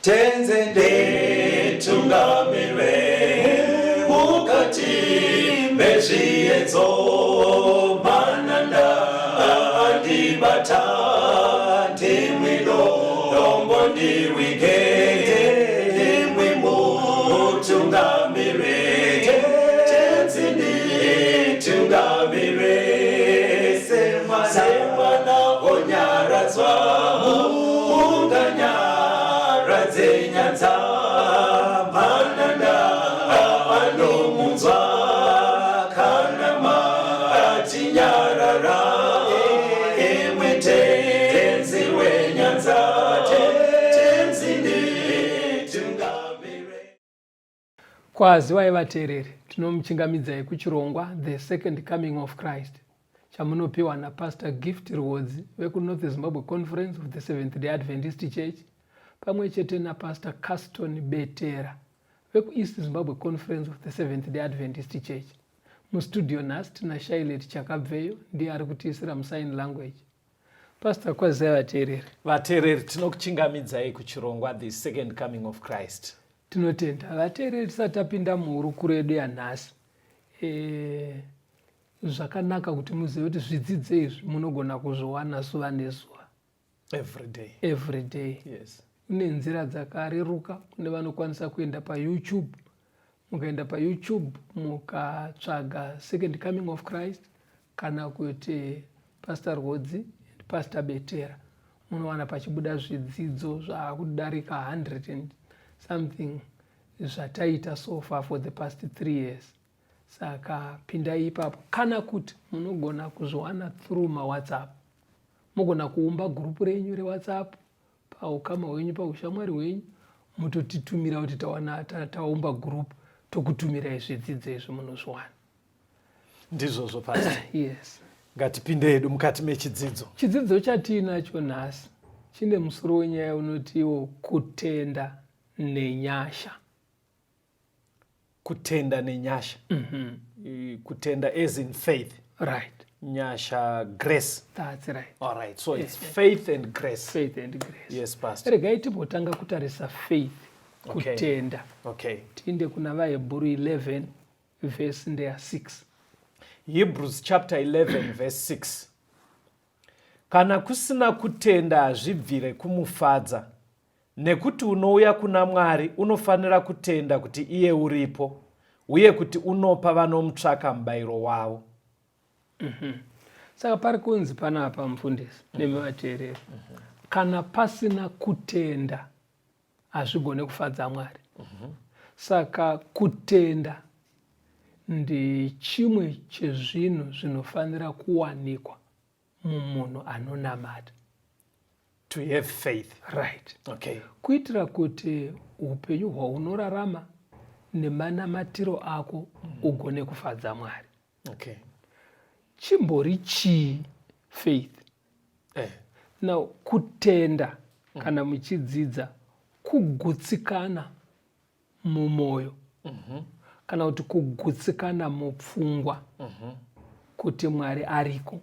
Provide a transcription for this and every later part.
Tenzi nditungamire mukati mezviedzo. Mananda andibata, ndimwi dombo ndiwige, ndimwi mutungamire. Tenzi nditungamire semwana onyaradzwa munganyaradze nyanza. Mananda anomunzwa kana matinyarara, imwe Tenzi wenyanza. Tenzi nditungamire. Kwaziwai vateereri, tinomuchingamidzai kuchirongwa The Second Coming of Christ chamunopiwa naPastor Gift Rwodzi vekuNorth Zimbabwe Conference of the Seventh Day Adventist Church, pamwe chete naPastor Caston Betera vekuEast Zimbabwe Conference of the Seventh Day Adventist Church. Mustudio nhasi tina Shailet Chakabveyo, ndiye ari kutiisira musign language. Pastor, kwazivai vateereri. Vateereri, tinokuchingamidzai kuchirongwa The Second Coming of Christ. Tinotenda vateereri. Tisati tapinda muhurukuro yedu yanhasi, zvakanaka kuti muzive kuti zvidzidzo izvi munogona kuzviwana zuva nezuva. Every day. Every day. Yes. Kune nzira dzakareruka kune vanokwanisa kuenda paYouTube. Mukaenda paYouTube mukatsvaga Second Coming of Christ kana kuti Pastor Rwodzi and Pastor Betera, munowana pachibuda zvidzidzo zvaakudarika 100 and something zvataita so far for the past 3 years. Saka pindai ipapo, kana kuti munogona kuzviwana through maWhatsApp. Mugona kuumba gurupu renyu reWhatsApp paukama hwenyu, paushamwari hwenyu, mutotitumira kuti tawana taumba gurupu, tokutumirai zvidzidzo izvi, munozviwana. Ndizvozvo, Pastor. Yes. Ngatipinde hedu mukati mechidzidzo. Chidzidzo chatiinacho nhasi chine musoro wenyaya unotiwo kutenda nenyasha. Kutenda nenyasha. Kutenda as in faith. Right. Nyasha, grace. That's right. All right, so it's faith and grace. Faith and grace. Yes, Pastor. Regai timbotanga kutarisa faith, kutenda. Tiinde kuna vaHebhuru 11, vhesi ndeya 6. Hebrews chapter 11 verse 6: Kana kusina kutenda hazvibvire kumufadza, nekuti unouya kuna Mwari unofanira kutenda kuti iye uripo, uye kuti unopa vanomutsvaka mubayiro wavo. Saka pari kunzi panapa, mufundisi nemi vateereri, kana pasina kutenda hazvigone kufadza Mwari. Saka kutenda ndechimwe chezvinhu zvinofanira kuwanikwa mumunhu anonamata. To have faith. Right. Kuitira kuti upenyu hwaunorarama nemanamatiro ako ugone kufadza Mwari. Chimbori chii faith? Now, kutenda, kana muchidzidza, kugutsikana mumwoyo kana kuti kugutsikana mupfungwa kuti Mwari ariko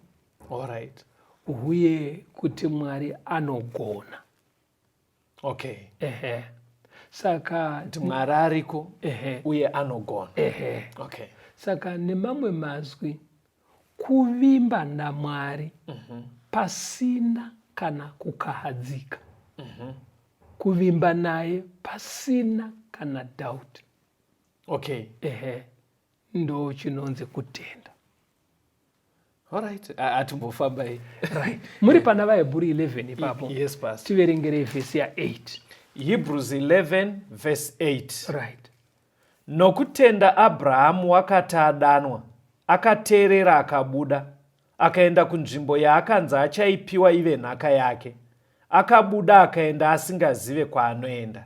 All right. uye kuti Mwari anogona. Ehe, saka Kuti Mwari ariko uye anogona. Ehe. Saka nemamwe mazwi, kuvimba naMwari pasina kana kukahadzika, kuvimba naye pasina kana doubt. Ehe, ndo chinonzi kutenda. All right, atimbofambai. Right, muri pana vaHebhuru 11 ipapo. Yes, Pastor. Tiverengerei vhesi ya8. Hebrews 11 verse 8. Right. Nokutenda Abrahamu wakati adanwa, akateerera, akabuda, akaenda kunzvimbo yaakanzi achaipiwa ive nhaka yake. Akabuda akaenda asingazive kwaanoenda.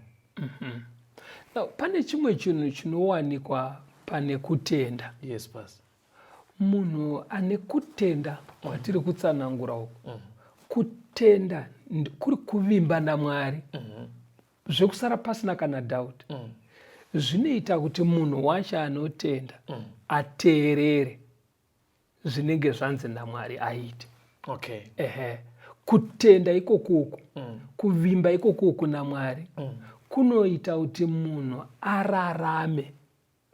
Now, pane chimwe chinhu chinowanikwa pane kutenda. Yes, Pastor. Munhu ane kutenda kwatiri kutsanangura uku, kutenda kuri kuvimba naMwari zvekusara pasina kana doubt, zvinoita kuti munhu wacho anotenda ateerere zvinenge zvanzi naMwari aite. Ehe, kutenda ikokuku, kuvimba ikokuku naMwari. Kunoita kuti munhu ararame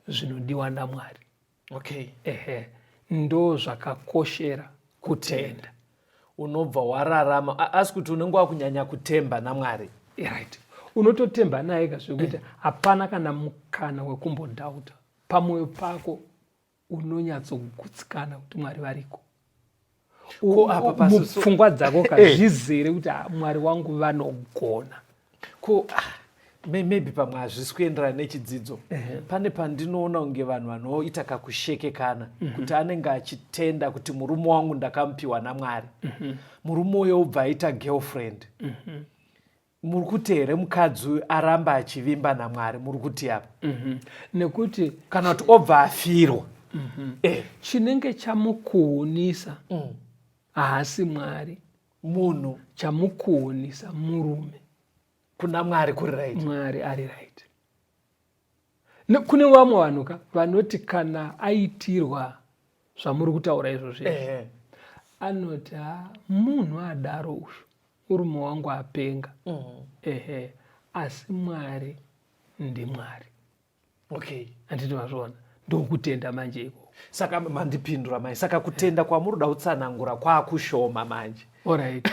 zvinodiwa naMwari. Okay. Ehe, ndo zvakakoshera kutenda. Unobva wararama, asi kuti unenge wakunyanya kutemba naMwari. Right, unototemba naye ka zvekuti hapana kana mukana wekumbodhauta pamwoyo pako, unonyatsogutsikana kuti Mwari variko. Ko apa pasu- Mupfungwa dzako ka zvizere kuti, "Ah, Mwari wangu vanogona." Ko maybe pamwe hazvisi kuenderana nechidzidzo. Pane pandinoona kunge vanhu vanoita kakushekekana kuti anenge achitenda kuti murume wangu ndakamupiwa naMwari. Murume uyo ubva aita girlfriend. Muri kuti here mukadzi uyu aramba achivimba naMwari? Muri kuti apa? Nekuti Kana kuti obva afirwa? Chinenge chamukuhunisa haasi Mwari. Munhu. Chamukuhunisa murume. Kuna Mwari kuri right. Mwari ari right. Kune vamwe vanhu ka vanoti kana aitirwa zvamuri kutaura izvozvo, anoti, "Ha, munhu adaro uyu, murume wangu apenga." Ehe, asi Mwari ndiMwari. Handiti mazviona? Ndokutenda manje ikoko. Saka mandipindura mai. Saka kutenda kwamuri kuda kutsanangura kwakushoma manje. Alright,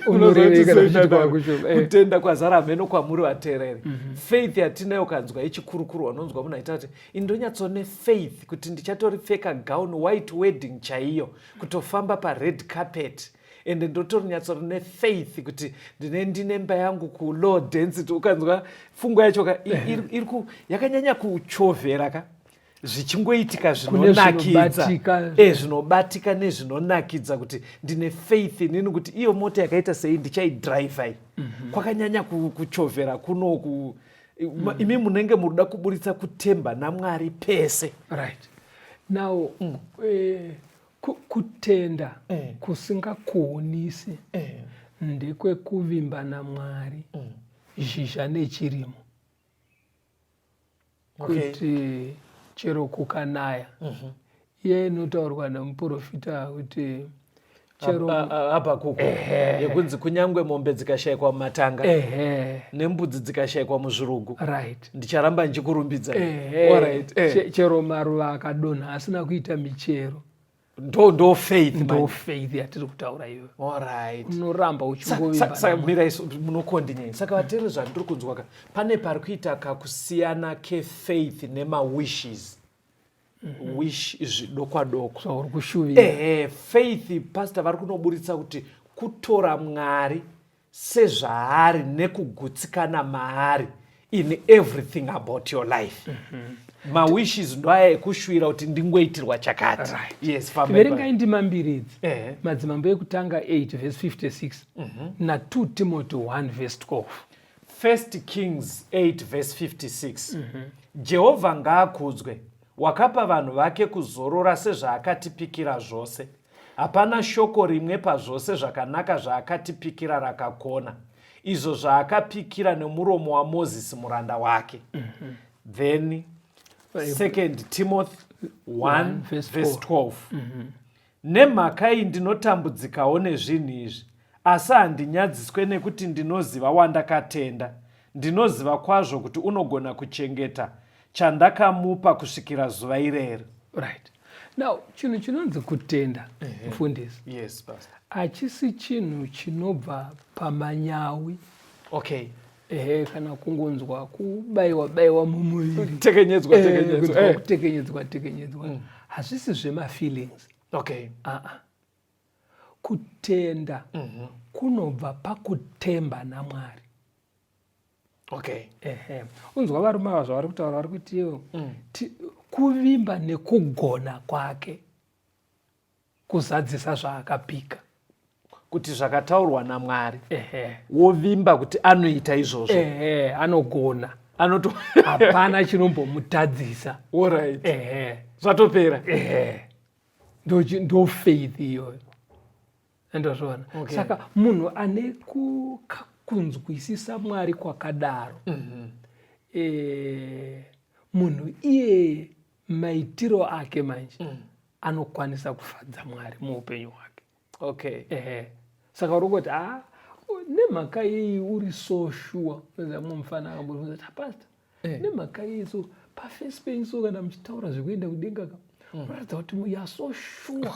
unoreveka zvichiti kwakushoma. Kutenda kwazara mheno kwamuri vateereri. Faith yatinayo, ukanzwa ichikurukurwa, unonzwa munhu aita kuti indonyatsone faith kuti ndichatoripfeka gown, white wedding chaiyo, kutofamba pared carpet, ende ndotorinyatsori nefaith kuti ndine mba yangu kulow density. Ukanzwa pfungwa yacho ka yakanyanya kuchovhera ka, zvichingoitika zvinonakidza. Zvinobatika. Zvinobatika nezvinonakidza, kuti ndine faith inini kuti iyo mota yakaita sei ndichaidhiraivha iyi. Kwakanyanya kuchovhera kunoku. Imi munenge muruda kuburitsa kutemba naMwari pese. Right, now kutenda kusingakuonisi ndekwekuvimba naMwari zhizha nechirimo, kuti chero kukanaya. Iye inotaurwa nemuprofita kuti chero Habhakuku, yekunzi kunyangwe mombe dzikashayikwa mumatanga nembudzi dzikashayikwa muzvirugu, ndicharamba ndichikurumbidza. Alright. Chero maruva akadonha asina kuita michero. Ndo faith. Ndo manje. Faith yatiri kutaura iyoyo. Unoramba uchingovimba Saka naMwari. Mirai, munokondinyei. Saka vateereri, zvandiri kunzwa ka, pane pari kuita kakusiyana kefaith nemawishes. Wish zvidokwa dokwa. Zvauri kushuvira. Ehe, faith, pastor vari kunoburitsa kuti kutora Mwari sezvaari nekugutsikana maari in everything about your life. Mawishes ndo aya ekushuvira kuti ndingoitirwa chakati. Yes, fambai. Verengai ndima mbiri idzi. Madzimambo Ekutanga 8 verse 56 na2 Timothy 1 verse 12. First Kings 8 verse 56. Jehovha ngaakudzwe, wakapa vanhu vake kuzorora sezvaakatipikira zvose. Hapana shoko rimwe pazvose zvakanaka zvaakatipikira rakakona, izvo zvaakapikira nemuromo waMozisi muranda wake. Then Second Timothy 1 verse verse 12. Nemhaka iyi ndinotambudzikawo nezvinhu izvi, asi handinyadziswe, nekuti ndinoziva wandakatenda, ndinoziva kwazvo kuti unogona kuchengeta chandakamupa kusvikira zuva ireri. Right, now chinhu chinonzi kutenda, mufundisi, Yes, pastor. hachisi chinhu chinobva pamanyawi. Ehe, kana kungonzwa kubayiwa bayiwa mumuviri. Tekenyedzwa. Tekenyedzwa. Kunzwa kutekenyedzwa tekenyedzwa, hazvisi zvemafeelings. Aa, kutenda kunobva pakutemba naMwari. Ehe, unzwa varume ava zvavari kutaura, vari kuti ivo kuvimba nekugona kwake kuzadzisa zvaakapika. Kuti zvakataurwa naMwari, Ehe. wovimba kuti anoita izvozvo. Ehe, anogona. Anoto Hapana chinombomutadzisa. Ehe. Zvatopera. Ehe, ndo faith iyoyo, andozviona. Saka munhu ane kunzwisisa Mwari kwakadaro, munhu iyeye maitiro ake manje anokwanisa kufadza Mwari muupenyu hwake. Ehe, saka uri kuti a Nemhaka yei uri so sure? Unoziva mumwe mufana akambobvunza kuti, "Pastor, nemhaka yei so paface penyu so kana muchitaura zvekuenda kudenga ka, unoratidza kuti you are so sure?"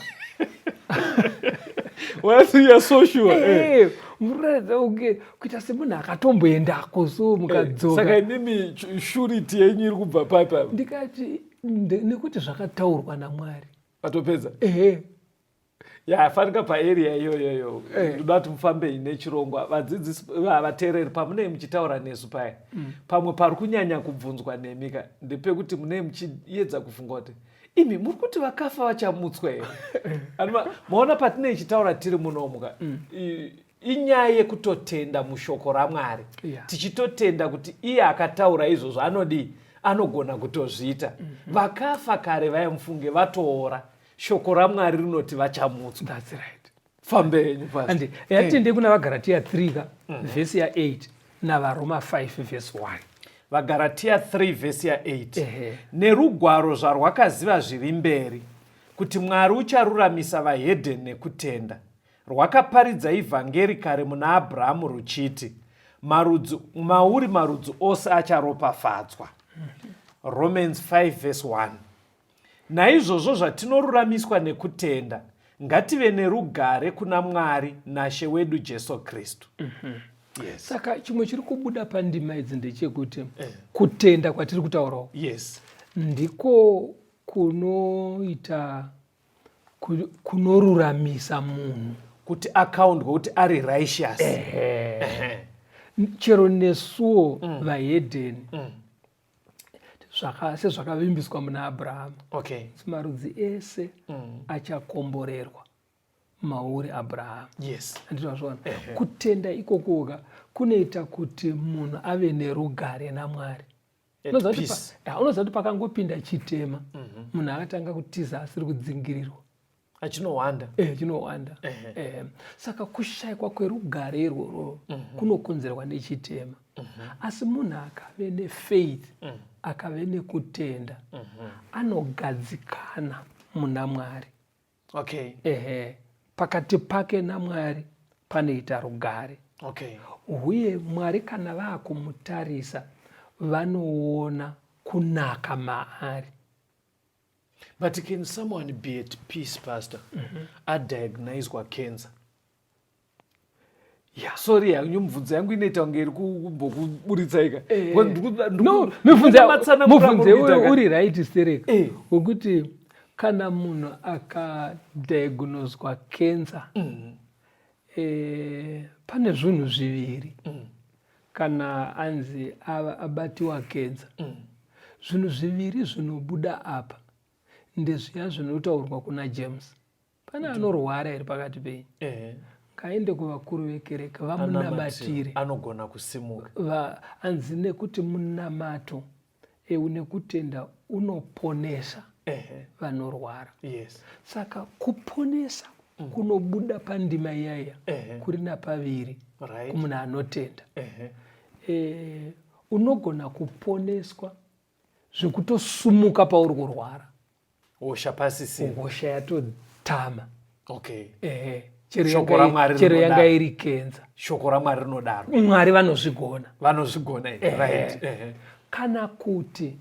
What, you are so sure? Munoratidza kunge kuita semunhu akatomboendako so mukadzoka. Saka imimi surety yenyu iri kubva papi apa? Ndikati nekuti zvakataurwa naMwari. Patopedza. Ehe. Ya, fanika paarea iyoyoyo. Ndoda kuti mufambe nechirongwa, vadzidzisi, vateereri, pamunee muchitaura nesu paya. Pamwe pari kunyanya kubvunzwa nemika ndepekuti munee muchiedza kufunga kuti imi muri kuti vakafa vachamutswa here. Maona patinee ichitaura tiri munomuka, inyaya yekutotenda mushoko raMwari, tichitotenda kuti iye akataura izvozvo anodii? Anogona kutozviita. Vakafa kare vaya, mufunge, vatoora. Shoko raMwari rinoti vachamutswa. That's right. Fambe henyu pasi. Andi yatinde kuna vaGaratiya 3 ka, vhesi ya8, naVaRoma 5 vhesi 1. Vagaratiya 3 vhesi ya8. Ehe. Nerugwaro zvarwakaziva zviri mberi kuti Mwari ucharuramisa vahedheni nekutenda, rwakaparidza ivhangeri kare muna Abrahamu ruchiti, "Marudzi, mauri marudzi ose acharopafadzwa." Romans 5 vhesi 1. Naizvozvo zvatinoruramiswa nekutenda, ngative nerugare kuna Mwari naShe wedu Jesu Kristu. Yes. Saka chimwe chiri kubuda pandima idzi ndechekuti kutenda kwatiri kutaurawo ndiko kunoita kunoruramisa munhu. Kuti akaundwe kuti ari righteous. Ehe. Chero nesuwo vahedheni, sezvakavimbiswa muna Abrahamu, marudzi ese achakomborerwa mauri, Abrahamu. Andizvazvona? Kutenda ikokoka kunoita kuti munhu ave nerugare naMwari. At Unoziva kuti peace. Ya, unoziva kuti pakangopinda chitema, munhu akatanga kutiza asiri kudzingirirwa. Achinohwanda. Chinowanda. Saka kushayikwa kwerugare irworwo kunokonzerwa nechitema, asi munhu akave nefaith, akave nekutenda, anogadzikana muna Mwari. Ehe, pakati pake naMwari panoita rugare. Uye Mwari kana vaakumutarisa vanoona kunaka maari. But can someone be at peace, Pastor, adiagnoswa cancer? Sorry yanyu, mubvunzo yangu inoita kunge iri kumbokuburitsa ika. No, mubvunzo iwoyo uri right stereka, wekuti kana munhu akadiagnoswa cancer, pane zvinhu zviviri. Kana anzi abatiwa kenza, zvinhu zviviri zvinobuda apa ndezviya zvinotaurwa kuna James: "Pane anorwara here pakati penyu? Ngaende kuvakuru vekereke vamunamatire." Anogona kusimuka. Anzi nekuti munamato nekutenda unoponesa vanorwara. Saka kuponesa kunobuda pandima iyaiya kuri napaviri. Kumunhu anotenda, unogona kuponeswa zvekutosumuka pauri kurwara. Hosha pasisina. Hosha yatotama. Ehe, chero Shoko raMwari chero rinodaro. Yanga iri kenza. Shoko raMwari rinodaro. Mwari vanozvigona. Vanozvigona here? Right. Kana kuti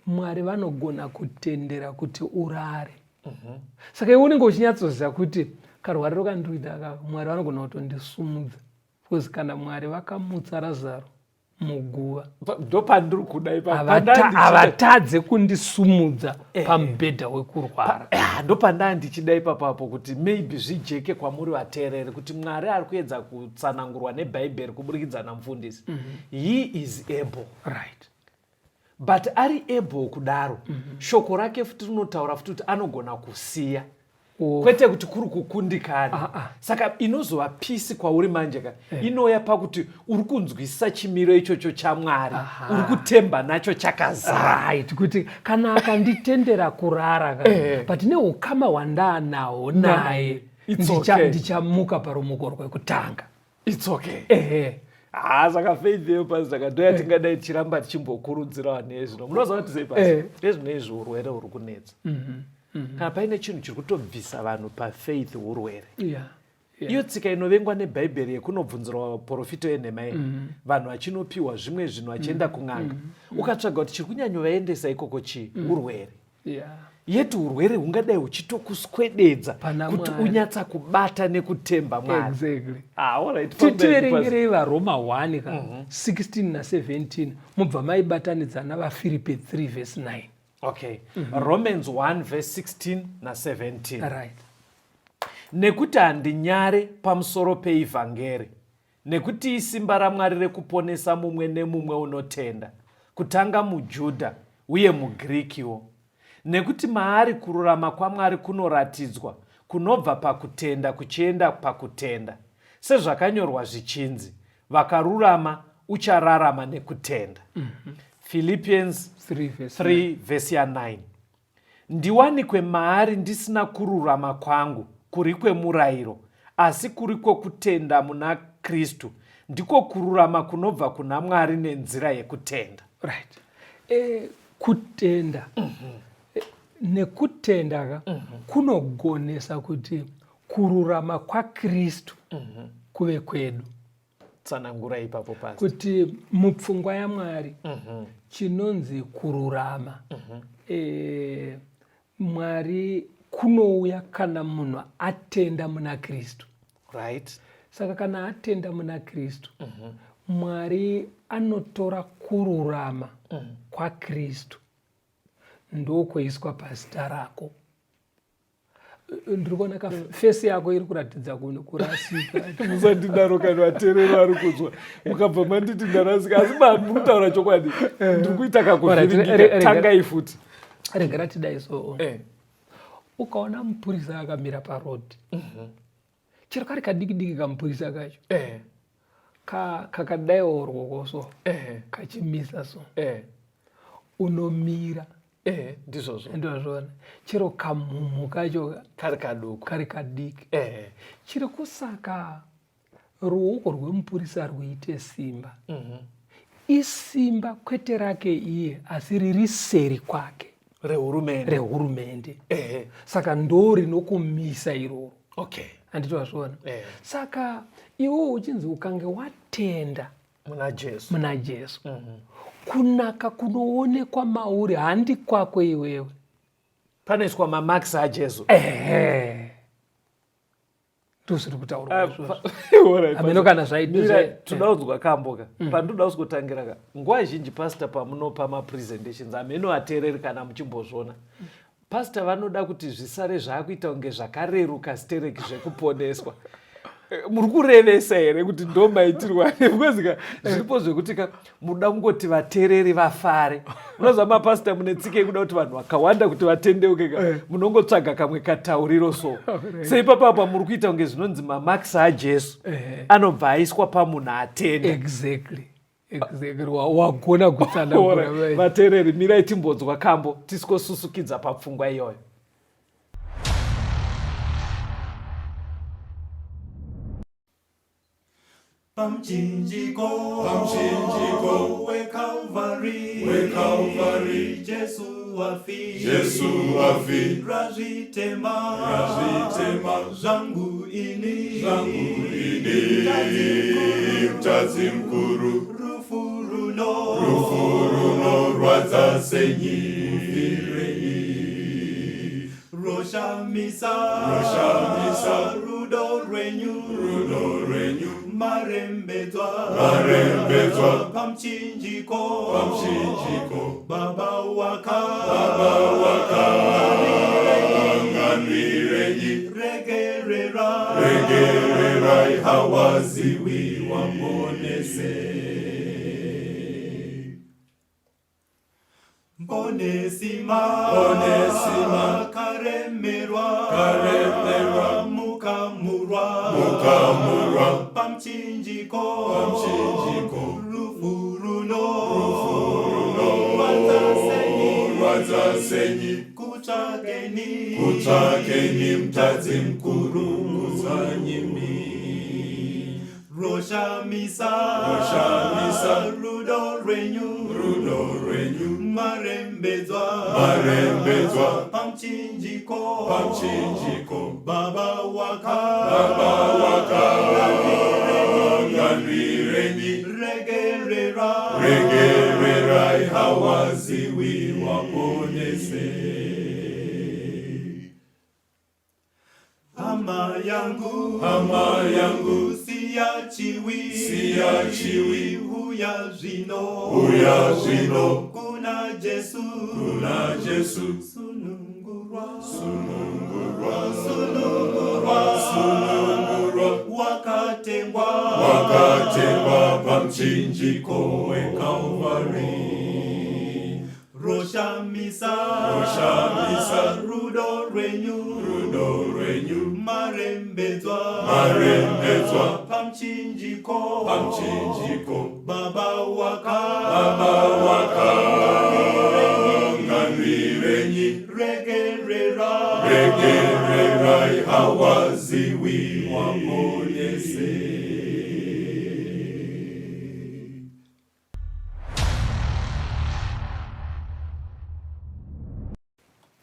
Mwari vanogona kutendera kuti urare. Saka iwe unenge uchinyatsoziva kuti karwariro kandiri kuita akaka, Mwari vanogona kutondisumudza, because kana Mwari vakamutsa Razaro muguva, Ndopandiri kuda ipapo. Havatadze kundisumudza pamubhedha wekurwara. Ah, ndopandaa ndichida ipapapo kuti maybe zvijeke kwamuri vateereri kuti Mwari ari kuedza kutsanangurwa neBhaibheri kuburikidza namufundisi. He is able. But ari able kudaro, shoko rake futi rinotaura futi kuti anogona kusiya. Kwete kuti kuri kukundikana. Ah, ah. Saka inozova peace kwauri manje ka inouya pakuti uri kunzwisisa chimiro ichocho chaMwari, uri kutemba nacho chakazara. Right, kuti kana akanditendera kurara ka, but neukama hwandaanawo naye, It's okay. ndichamuka parumuko rwekutanga. It's okay. Ehe. Ha, saka faith yeyo pasi, saka ndo yatingadai tichiramba tichimbokurudzira vanhu ezvino. Munoziva kuti sei pasi ezvino izvi urwere huri kunetsa? Kana paine chinhu chiri kutobvisa vanhu pafaith, urwere. yeah Iyo tsika inovengwa nebhaibheri yekunobvunzirwa vaprofita enhema iyi, vanhu vachinopiwa zvimwe zvinhu vachienda kun'anga, ukatsvaga kuti chiri kunyanyovaendesa ikoko chii, urwere. Yeti urwere hungadai huchitokuswededza Pana kuti Mwari. unyatsa kubata nekutemba Mwari. Exactly. Ah, alright, fambai. Tiverengerei vaRoma 1 ka 16 na17, mubva maibatanidza navaFiripi 3 vhesi 9. Okay, Romans 1 verse 16 na17. Right. Nekuti handinyare pamusoro peivhangeri, nekuti isimba raMwari rekuponesa mumwe nemumwe unotenda, kutanga muJudha uye muGirikiwo. Nekuti maari kururama kwaMwari kunoratidzwa, kunobva pakutenda kuchienda pakutenda, sezvakanyorwa zvichinzi, vakarurama uchararama nekutenda. Philippians 3 verse 3 vhesi ya9. Ndiwanikwe maari ndisina kururama kwangu kuri kwemurayiro, asi kuri kwokutenda muna Kristu, ndiko kururama kunobva kuna Mwari nenzira yekutenda. Right. Kutenda nekutenda ka kunogonesa kuti kururama kwaKristu kuve kwedu. Tsanangura ipapo, Pastor. Kuti mupfungwa yaMwari chinonzi kururama Mwari kunouya kana munhu atenda muna Kristu. Saka kana atenda muna Kristu, Mwari anotora kururama kwaKristu ndokuiswa pazita rako. Ndiri kuona kafesi yako iri kuratidza kurasika. Musandidaro kana vateereri vari kunzwa mukabva manditi ndarasika, asi muri kutaura chokwadi, ndiri kuita kakuvhiringika. Tangai futi. Regera tidai so. Ukaona mupurisa akamira parodhi, chero kari kadiki diki kamupurisa kacho, kakadaiwo ruoko so, kachimisa so, unomira. Ndizvozvo. Ndozvona, chero kamhumhu kacho kari kaduku, kari kadiki. Chiri kusaka ruoko rwemupurisa rwuite simba, isimba kwete rake iye, asi riri seri kwake, rehurumende. Rehurumende. Saka ndo rinokumisa iroro. Handiti wazviona? Saka iwe uchinzi ukange watenda muna Jesu, muna Jesu, kunaka kunoonekwa mauri handi kwako iwewe. Panoiswa mamarks aJesu. Ehe, ndozviri kutaurwa izvozvo. Alright, Hameno kana zvaiti Mira, toda kambo ka pandoda kuzotangira ka. Nguva zhinji, Pastor, pamunopa mapresentations, hameno ateereri kana muchimbozviona, Pastor vanoda kuti zvisare zvaakuita kunge zvakareruka stereki zvekuponeswa. Muri kurevesa here kuti ndo maitirwa? Because ka zviripo zvekuti ka munoda kungoti vateereri vafare. Unoziva mapasita mune tsika yekuda kuti vanhu vakawanda kuti vatendeuke ka, munongotsvaga kamwe katauriro. So seipapa apa muri kuita kunge zvinonzi mamarks aJesu anobva aiswa pamunhu atenda. Exactly. Wagona kutsanangura. Alright, vateereri, mirai timbonzwa kambo tisikosusukidza papfungwa iyoyo. Pamchinjiko, pamchinjiko weCalvary, weCalvary, Jesu wafi, Jesu wafi, razvitema, razvitema zvangu ini, zvangu ini, mutadzi mukuru, rufu runo, rufu runorwadza senyi, roshamisa, roshamisa rudo rwenyu, rudo rwenyu, marembedzwa, marembedzwa pamchinjiko, pamchinjiko, baba waka, baba wakanganwirei, regerera, regererai, hawaziwi waponese. Onesima, Onesima, karemerwa, karemerwa, mukamurwa, mukamurwa, pamchinjiko, pamchinjiko, rufu runo, rufu runo, rwadza senyi, rwadza senyi, kutsvakeni, kutsvakeni, mutadzi mukuru, kutsanyimi, roshamisa, roshamisa rudo rwenyu, rudo rwenyu, marembedzwa, marembedzwa. Pamchinjiko, pamchinjiko, Baba waka, Baba waka, Ganwirenyi, regerera, regererai hawaziwi waponese. Hama yangu, hama yangu, siyachiwi, siyachiwi, huya zvino, huya zvino, kuna Jesu, kuna Jesu, sunungurwa, sunungurwa, sunungurwa, sunungurwa, wakatengwa, wakatengwa pamchinjiko weKalvari. Roshamisa, roshamisa, rudo rwenyu, rudo rwenyu, marembedzwa, marembedzwa, pamchinjiko, pamchinjiko, Baba waka, Baba waka, nganwirenyi, regerera, regererai hawaziwi waponese.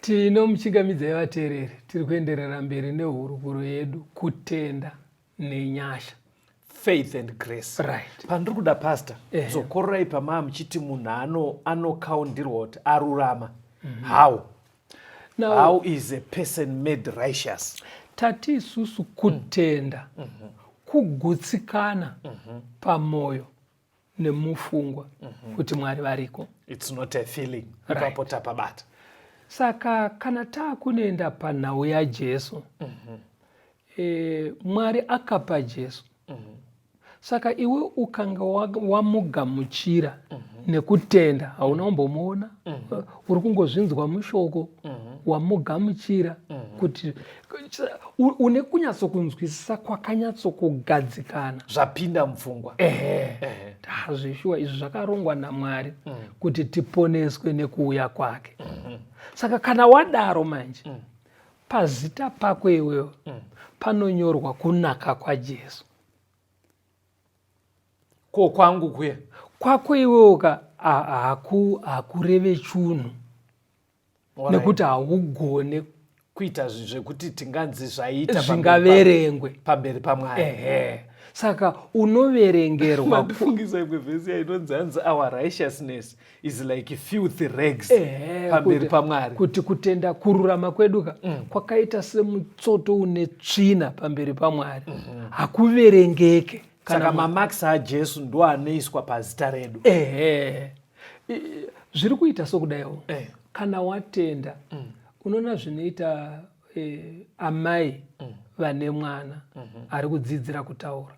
Tinomuchingamidzai vateereri, tiri kuenderera mberi nehurukuro yedu kutenda nenyasha. Faith and grace. Right. Pandiri kuda pastor, dzokorerai pamaa muchiti munhu anokaundirwa kuti arurama. How? Now, How is a person made righteous? Tati isusu kutenda kugutsikana pamoyo nemufungwa kuti Mwari variko. It's not a feeling. Ipapo tapabata. Saka kana taakunoenda panhau yaJesu, Mwari akapa Jesu. Saka iwe ukanga wamugamuchira nekutenda, hauna kumbomuona, uri kungozvinzwa mushoko, wamugamuchira kuti une kunyatsokunzwisisa kwakanyatsokugadzikana, zvapinda mupfungwa. Ehe, hazvishuwa izvi zvakarongwa naMwari kuti tiponeswe nekuuya kwake. Saka kana wadaro manje, pazita pako iwewe panonyorwa kunaka kwaJesu. Ko kwangu kuya? Kwako iwewe ka hakureve chunhu. Nekuti haugone kuita zvinhu zvekuti tinganzi zvaita zvingaverengwe pamberi paMwari. Ehe. Saka unoverengerwa. Mandifungisa imwe vhesi yainonzi hanzi our righteousness is like filthy rags pamberi paMwari. Kuti kutenda kururama kwedu ka kwakaita semutsoto une tsvina pamberi paMwari. Hakuverengeke. Saka mamarks aJesu ndo anoiswa pazita redu. Ehe. Zviri kuita sokudaiwo. Kana watenda, unoona zvinoita amai vane mwana ari kudzidzira kutaura.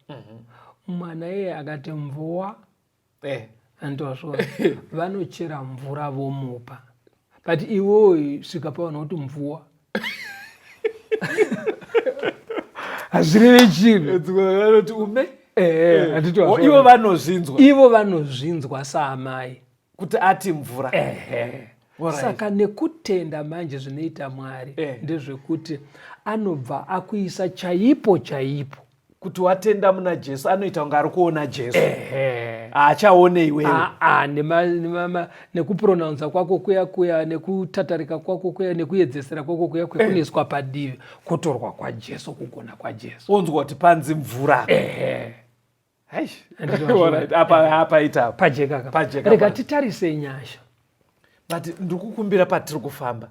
Mwana iye akati mvua, andozvo vanochera mvura vomupa. But iwewe svika pavanhu kuti mvua. Hazvirevi chinhu. Vanoti ume? Handiti wazviona. Ivo vanozvinzwa. Ivo vanozvinzwa saamai. Kuti ati mvura. Saka nekutenda manje zvinoita Mwari ndezvekuti anobva akuisa chaipo chaipo. Kuti watenda muna Jesu anoita kunge ari kuona Jesu. Haachaone iwewe. Nekupronounsa kwako kuya kuya, nekutatarika kwako kuya, nekuedzesera kwako kuya kuya, kunoiswa padivi, kutorwa kwaJesu, kugona kwaJesu. Onzwa kuti panzi mvura. Eish. Alright, apa ita apa. Pajeka ka. Pajeka Rega pa. titarise nyasha. But ndikukumbira patiri kufamba.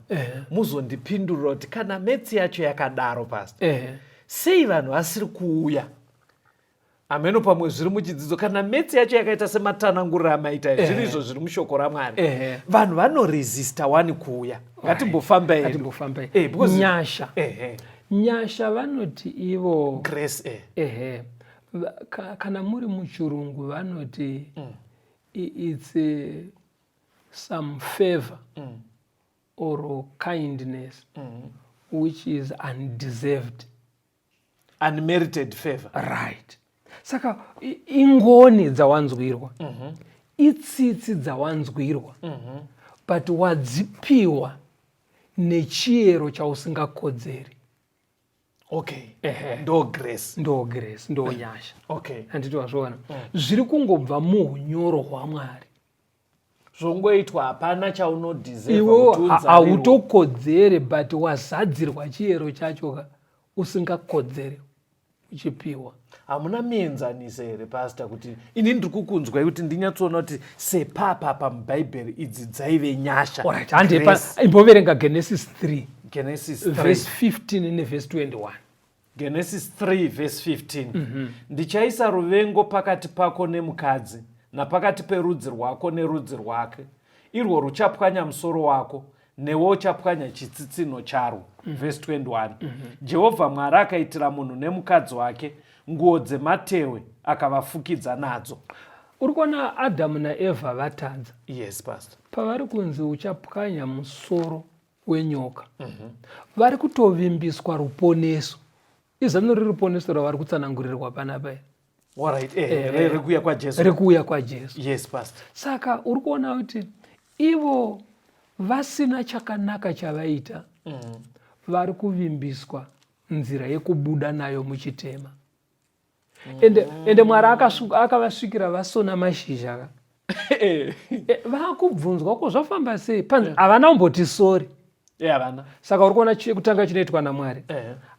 Muzondipindurira kuti kana metsi yacho yakadaro, Pastor. Sei vanhu vasiri kuuya? Ameno pamwe zviri muchidzidzo, kana metsi yacho yakaita sematananguriro amaita, zviri izvo zviri mushoko raMwari. Vanhu vanoresista wani kuuya. Ngatimbofamba hedu. Ngatimbofamba hedu. Because Nyasha. Nyasha vanoti ivo Grace, Kana muri muchirungu vanoti it's some favor or kindness which is undeserved. Unmerited favor. Right. Saka ingoni dzawanzwirwa. Itsitsi dzawanzwirwa. But wadzipiwa nechiyero chausingakodzeri. Okay. Ndo grace. Ndo grace, ndo nyasha. Okay. Handiti wazviona. Zviri kungobva muhunyoro hwaMwari. Zvongoitwa, hapana chaunodhiserva. Iwewo hautokodzere, but wazadzirwa chiyero chacho ka usingakodzere uchipiwa. Hamuna mienzaniso here, Pastor, kuti ini ndiri kukunzwai, kuti ndinyatsoona kuti sepapapa muBhaibheri idzi dzaive nyasha? Alright, hande. Grace. Imboverenga Genesis 3. Genesis 3. Verse 15 nevhesi 21. Genesis 3 verse 15. Ndichaisa ruvengo pakati pako nemukadzi, napakati perudzi rwako nerudzi rwake. Irwo ruchapwanya musoro wako, newe uchapwanya chitsitsino charwo. Verse 21. Jehovha Mwari akaitira munhu nemukadzi wake nguo dzematehwe, akavafukidza nadzo. Uri kuona Adhamu naEvha vatadza. Yes, Pastor. Pavari kunzi uchapwanya musoro wenyoka, vari kutovimbiswa ruponeso. Izano reruponeso ravari kutsanangurirwa panapa iri. Alright, rekuuya kwaJesu. Rekuuya kwaJesu. Yes, Pastor. Saka uri kuona kuti ivo vasina chakanaka chavaita, vari kuvimbiswa nzira yekubuda nayo muchitema. Ende Mwari akavasvikira vasona mashizha ka. Vakubvunzwa ko zvafamba sei, panzi havana kumboti sorry. Havana. Saka uri kuona chekutanga chinoitwa naMwari,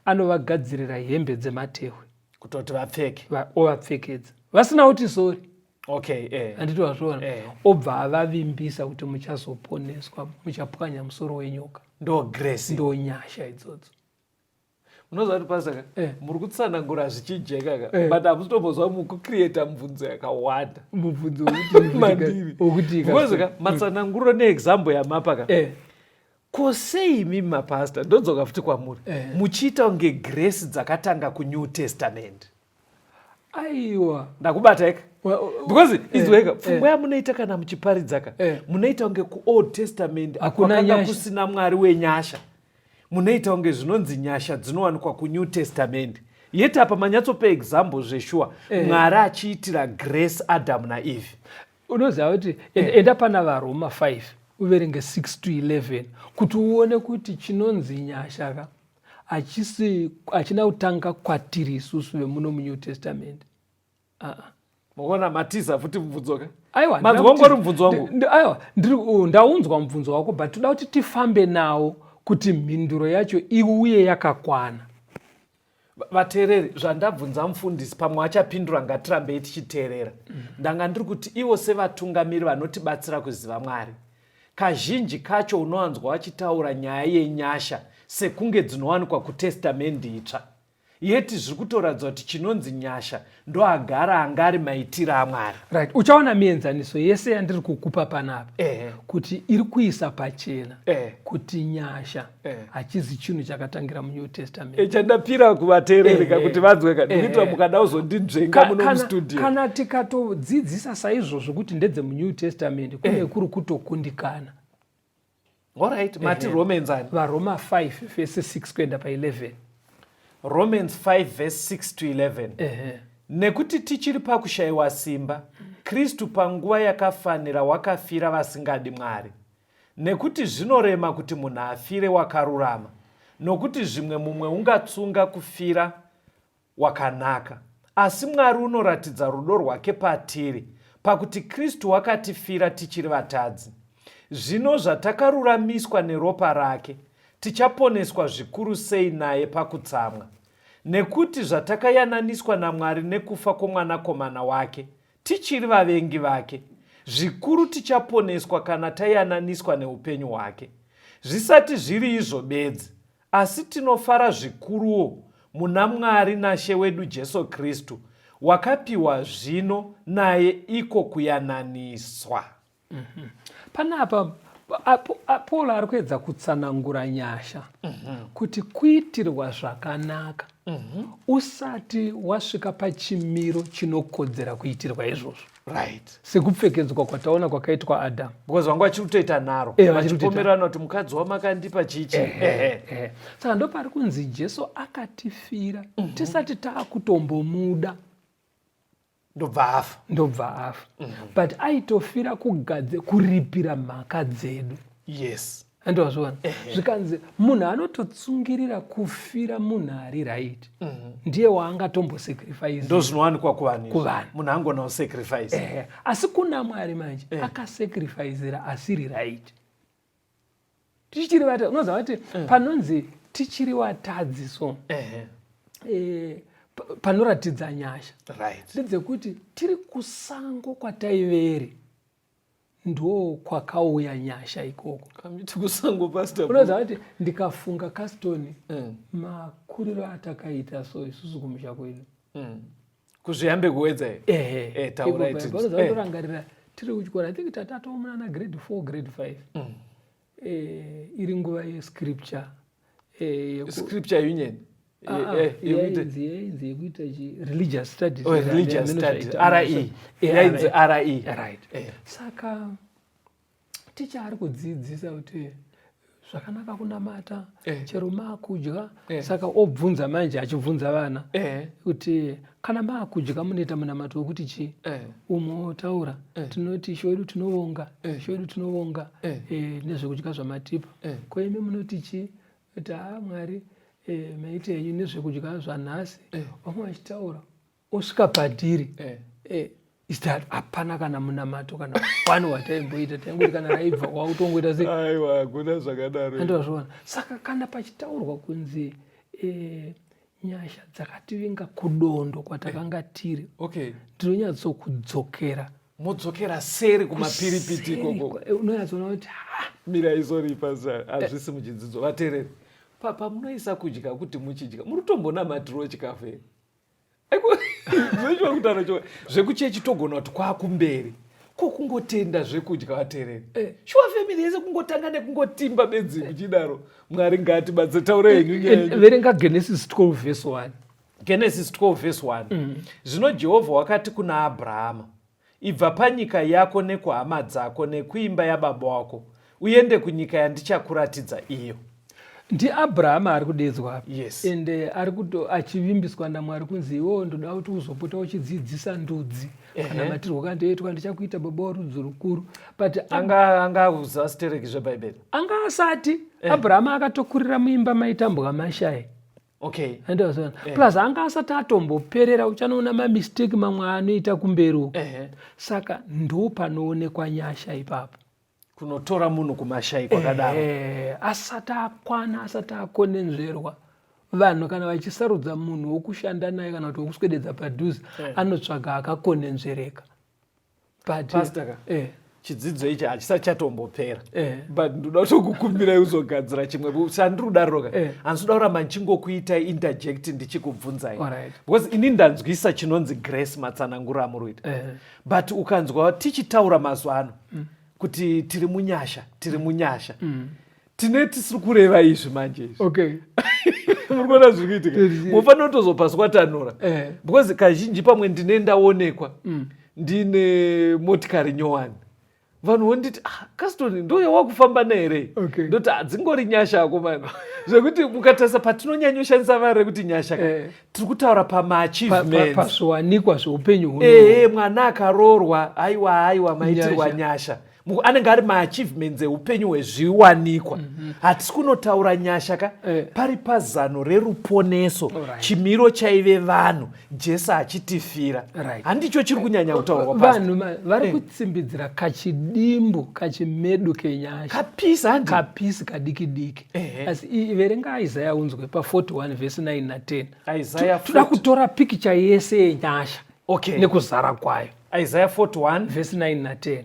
anovagadzirira hembe dzematehwe. Kutoti vapfeke. Ovapfekedza vasina kuti sorry. Okay. Handiti wazviona? Obva avavimbisa kuti muchazoponeswa, muchapwanya musoro wenyoka. Ndo grace. Ndo nyasha idzodzo. Munoziva kuti, Pastor ka, muri kutsanangura zvichijeka ka, but hamusitombozwa mukucreata mubvunzo yakawanda. Mubvunzo? Mandiri. Wokuti? Because ka matsananguro neexample yamapa ka, ko sei imi mapastor, ndodzoka futi kwamuri, muchiita kunge grace dzakatanga kuNew Testament? Aiwa. Ndakubata eka, because izweka pfungwa yamunoita kana muchiparidza ka, munoita kunge kuOld Testament Hakuna kwakanga nyasha. kusina Mwari wenyasha. Munoita kunge zvinonzi nyasha dzinowanikwa kuNew Testament, yet apa manyatsopa example zveshuwa, Mwari achiitira grace Adamu naEve. Unoziva kuti enda pana vaRoma 5, uverenge 6 to 11 kuti uone kuti chinonzi nyasha ka hachisi, hachina kutanga kwatiri isusu vemuno muNew Testament. Aa. Mukuona matiza futi mubvunzo ka. Aiwa. Manzwa wangu uri mubvunzo wangu. Aiwa, ndaunzwa mubvunzo wako, but toda kuti tifambe nawo kuti mhinduro yacho iuye yakakwana. Vateereri, zvandabvunza mufundisi pamwe achapindura, ngatirambei tichiteerera. Ndanga ndiri kuti ivo sevatungamiri vanotibatsira kuziva Mwari, kazhinji kacho unowanzwa vachitaura nyaya yenyasha sekunge dzinowanikwa kuTestamendi Itsva, yet zviri kutoratidza kuti chinonzi nyasha ndoagara anga ari maitiro aMwari. Right, uchaona mienzaniso yese yandiri kukupa panapa kuti iri kuisa pachena kuti nyasha hachizi chinhu chakatangira muNew Testament. Chandapira kuvateereri ka kuti vanzwe ka, ndikuitira mukada kuzondinzvenga muno mustudio. Kana tikatodzidzisa saizvozvo kuti ndedzemuNew Testament, kune kuri kutokundikana. Alright, mati Romans ani? VaRoma 5 vhesi 6 kuenda pa11. Romans 5 verse 6 to 11. Nekuti tichiri pakushayiwa simba, Kristu panguva yakafanira wakafira vasingadi Mwari. Nekuti zvinorema kuti munhu afire wakarurama, nokuti zvimwe mumwe ungatsunga kufira wakanaka. Asi Mwari unoratidza rudo rwake patiri, pakuti Kristu wakatifira tichiri vatadzi. Zvino zvatakaruramiswa neropa rake, tichaponeswa zvikuru sei naye pakutsamwa. Nekuti zvatakayananiswa naMwari nekufa kwomwanakomana wake, tichiri vavengi vake, zvikuru tichaponeswa kana tayananiswa neupenyu hwake. Zvisati zviri izvo bedzi, asi tinofara zvikuruwo muna Mwari naShe wedu Jesu Kristu, wakapiwa zvino naye iko kuyananiswa. Panapa Paul ari kuedza kutsanangura nyasha kuti kuitirwa zvakanaka usati wasvika pachimiro chinokodzera kuitirwa izvozvo, sekupfekedzwa kwataona kwakaitwa Adhamu. Because vanga vachiri kutoita nharo, vachiri kutoita. Vachipomerana kuti mukadzi wamakandipa chichi. Ehe. Saka ndopari kunzi Jesu akatifira tisati taakutombomuda. Ndobva afa. Ndobva afa, but aitofira kugadze kuripira mhaka dzedu. Andozviona zvikanzi munhu anototsungirira kufira munhu ari right mm -hmm. ndiye waangatombosacrifice. Ndo zvinowanikwa kuvanhu kuvanhu munhu angona kusacrifice eh, asi kuna Mwari manje eh. Akasacrificera asiri right tichiri vata unoziva kuti eh. Panonzi tichiri watadzi so eh. Eh, panoratidza nyasha right. Ndedzekuti tiri kusango kwataiveri ndo kwakauya nyasha ikoko. Kusango pastor. Unoziva kuti ndikafunga Castoni mm. makuriro atakaita so isusu kumusha kwedu mm. Kuzviyambe kuwedza ehe eh, unoziva ndorangarira eh. Tiri kuchikoro I think tatatoomuna na grade 4 grade 5 mm. Eh, iri nguva yescripture eh, scripture union yainzi yekuita religious studies oh, religious studies RE yainzi RE right saka ticha ari kudzidzisa kuti zvakanaka kunamata chero maakudya saka obvunza manje achibvunza vana kuti kana maakudya munoita munamato wekuti chii umwe otaura tinoti ishe wedu tinovonga ishe wedu tinovonga nezvekudya zvamatipa ko imi munoti chii kuti haa Mwari maite henyu nezvekudya zvanhasi vamwe vachitaura osvika padhiri is that hapana kana munamato kana wani wataimboita taingoti kana raibva kwakutongoita sei aiwa hakuna zvakadaro andozviona saka kana pachitaurwa kunzi e, nyasha dzakativinga kudondo kwatakanga tiri okay ndinonyatsokudzokera modzokera seri kumapiripiti ikoko unonyatsoona kuti mira izoripa hazvisi muchidzidzo vateereri pamunoisa kudya kuti muchidya muri kutombonamatirawo chikafu here zvochiva kutaura cho zvekuchechi togona kuti kwakumberi ko kungotenda zvekudya vateereri eh. shuwa family yese kungotanga nekungotimba bedzi muchidaro Mwari ngatibatse taura henyu nyaya verenga Genesis 12 verse 1 Genesis 12 verse 1 mm. Zvino Jehovha wakati kuna Abrahama, ibva panyika yako nekuhama dzako nekuimba yababa wako uende kunyika yandichakuratidza iyo. NdiAbrahama ari kudedzwa apa yes. Ende ari kuto achivimbiswa naMwari kunzi iwewo ndoda kuti uzopota uchidzidzisa ndudzi kana matirwo kandoitwa ndichakuita baba warudzi rukuru but anga anga uziva stereki zvebhaibheri anga asati eh. Abrahama akatokurira muimba maitambwa mashai okay andozona eh. Plus anga asati atomboperera uchanoona mamistake mamwe anoita kumberi uko eh. Saka ndo panoonekwa nyasha ipapo kunotora munhu kumashai kwakadaro eh, asati akwana asati akonenzverwa vanhu kana vachisarudza munhu wokushanda naye kana kuti wokuswededza padhuze eh. Anotsvaga akakonenzvereka but Pastor ka eh. Chidzidzo ichi hachisati chatombopera eh. But ndoda kutokukumbirai uzogadzira chimwe sandiri kudaroka eh. Handisi kuda kuramba ndichingokuitai interject ndichikubvunzai right. Because ini ndanzwisa chinonzi grace matsananguro amuri kuita eh. But ukanzwa tichitaura mazuva ano mm. kuti tiri munyasha tiri munyasha mm. Tine tisiri kureva izvi manje izvi okay muri kuona zviri kuitika mufanira kutozopaswatanura eh. Because kazhinji pamwe ndine ndaonekwa mm. ndine motikari nyowani vanhu vonditi ah, Castoni ndo yawakufamba nehere okay. Ndoti hadzingori nyasha akomana zvekuti mukatarisa patinonyanyoshandisa vara rekuti nyasha eh. Tiri kutaura pamaachievements pazviwanikwa zveupenyu huno ehe mwana akaroorwa aiwa aiwa maitirwa nyasha anenge ari maachievements eupenyu hwezviwanikwa mhm. Hatisi kunotaura nyasha ka eh. Pari pazano reruponeso right. Chimiro chaive vanhu Jesu achitifira right. Handicho chiri kunyanya kutaurwa vanhu vari eh. Kutsimbidzira kachidimbu kachimedu kenyasha kapisi handi kapisi kadiki diki eh. Asi verenga Isaya unzwe pa41 vhesi 9 na10 Isaya toda kutora pikicha yese yenyasha okay. Nekuzara kwayo Isaya 41 vhesi 9 na10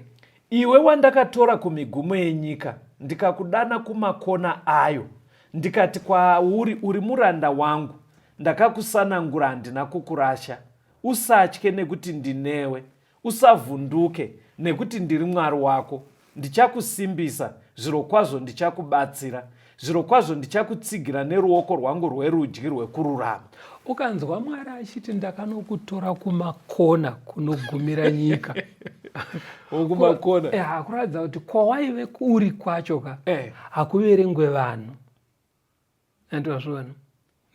Iwe wandakatora kumigumo yenyika ndikakudana kumakona ayo ndikati kwauri uri muranda wangu ndakakusanangura handina kukurasha usatye nekuti ndinewe usavhunduke nekuti ndiri Mwari wako ndichakusimbisa zvirokwazvo ndichakubatsira zvirokwazvo ndichakutsigira neruoko rwangu rwerudyi rwekururama ukanzwa Mwari achiti ndakanokutora kumakona kunogumira nyika kumakona eh, hakuratidza kuti kwawaive uri kwacho ka eh. Hakuverengwe vanhu andozviona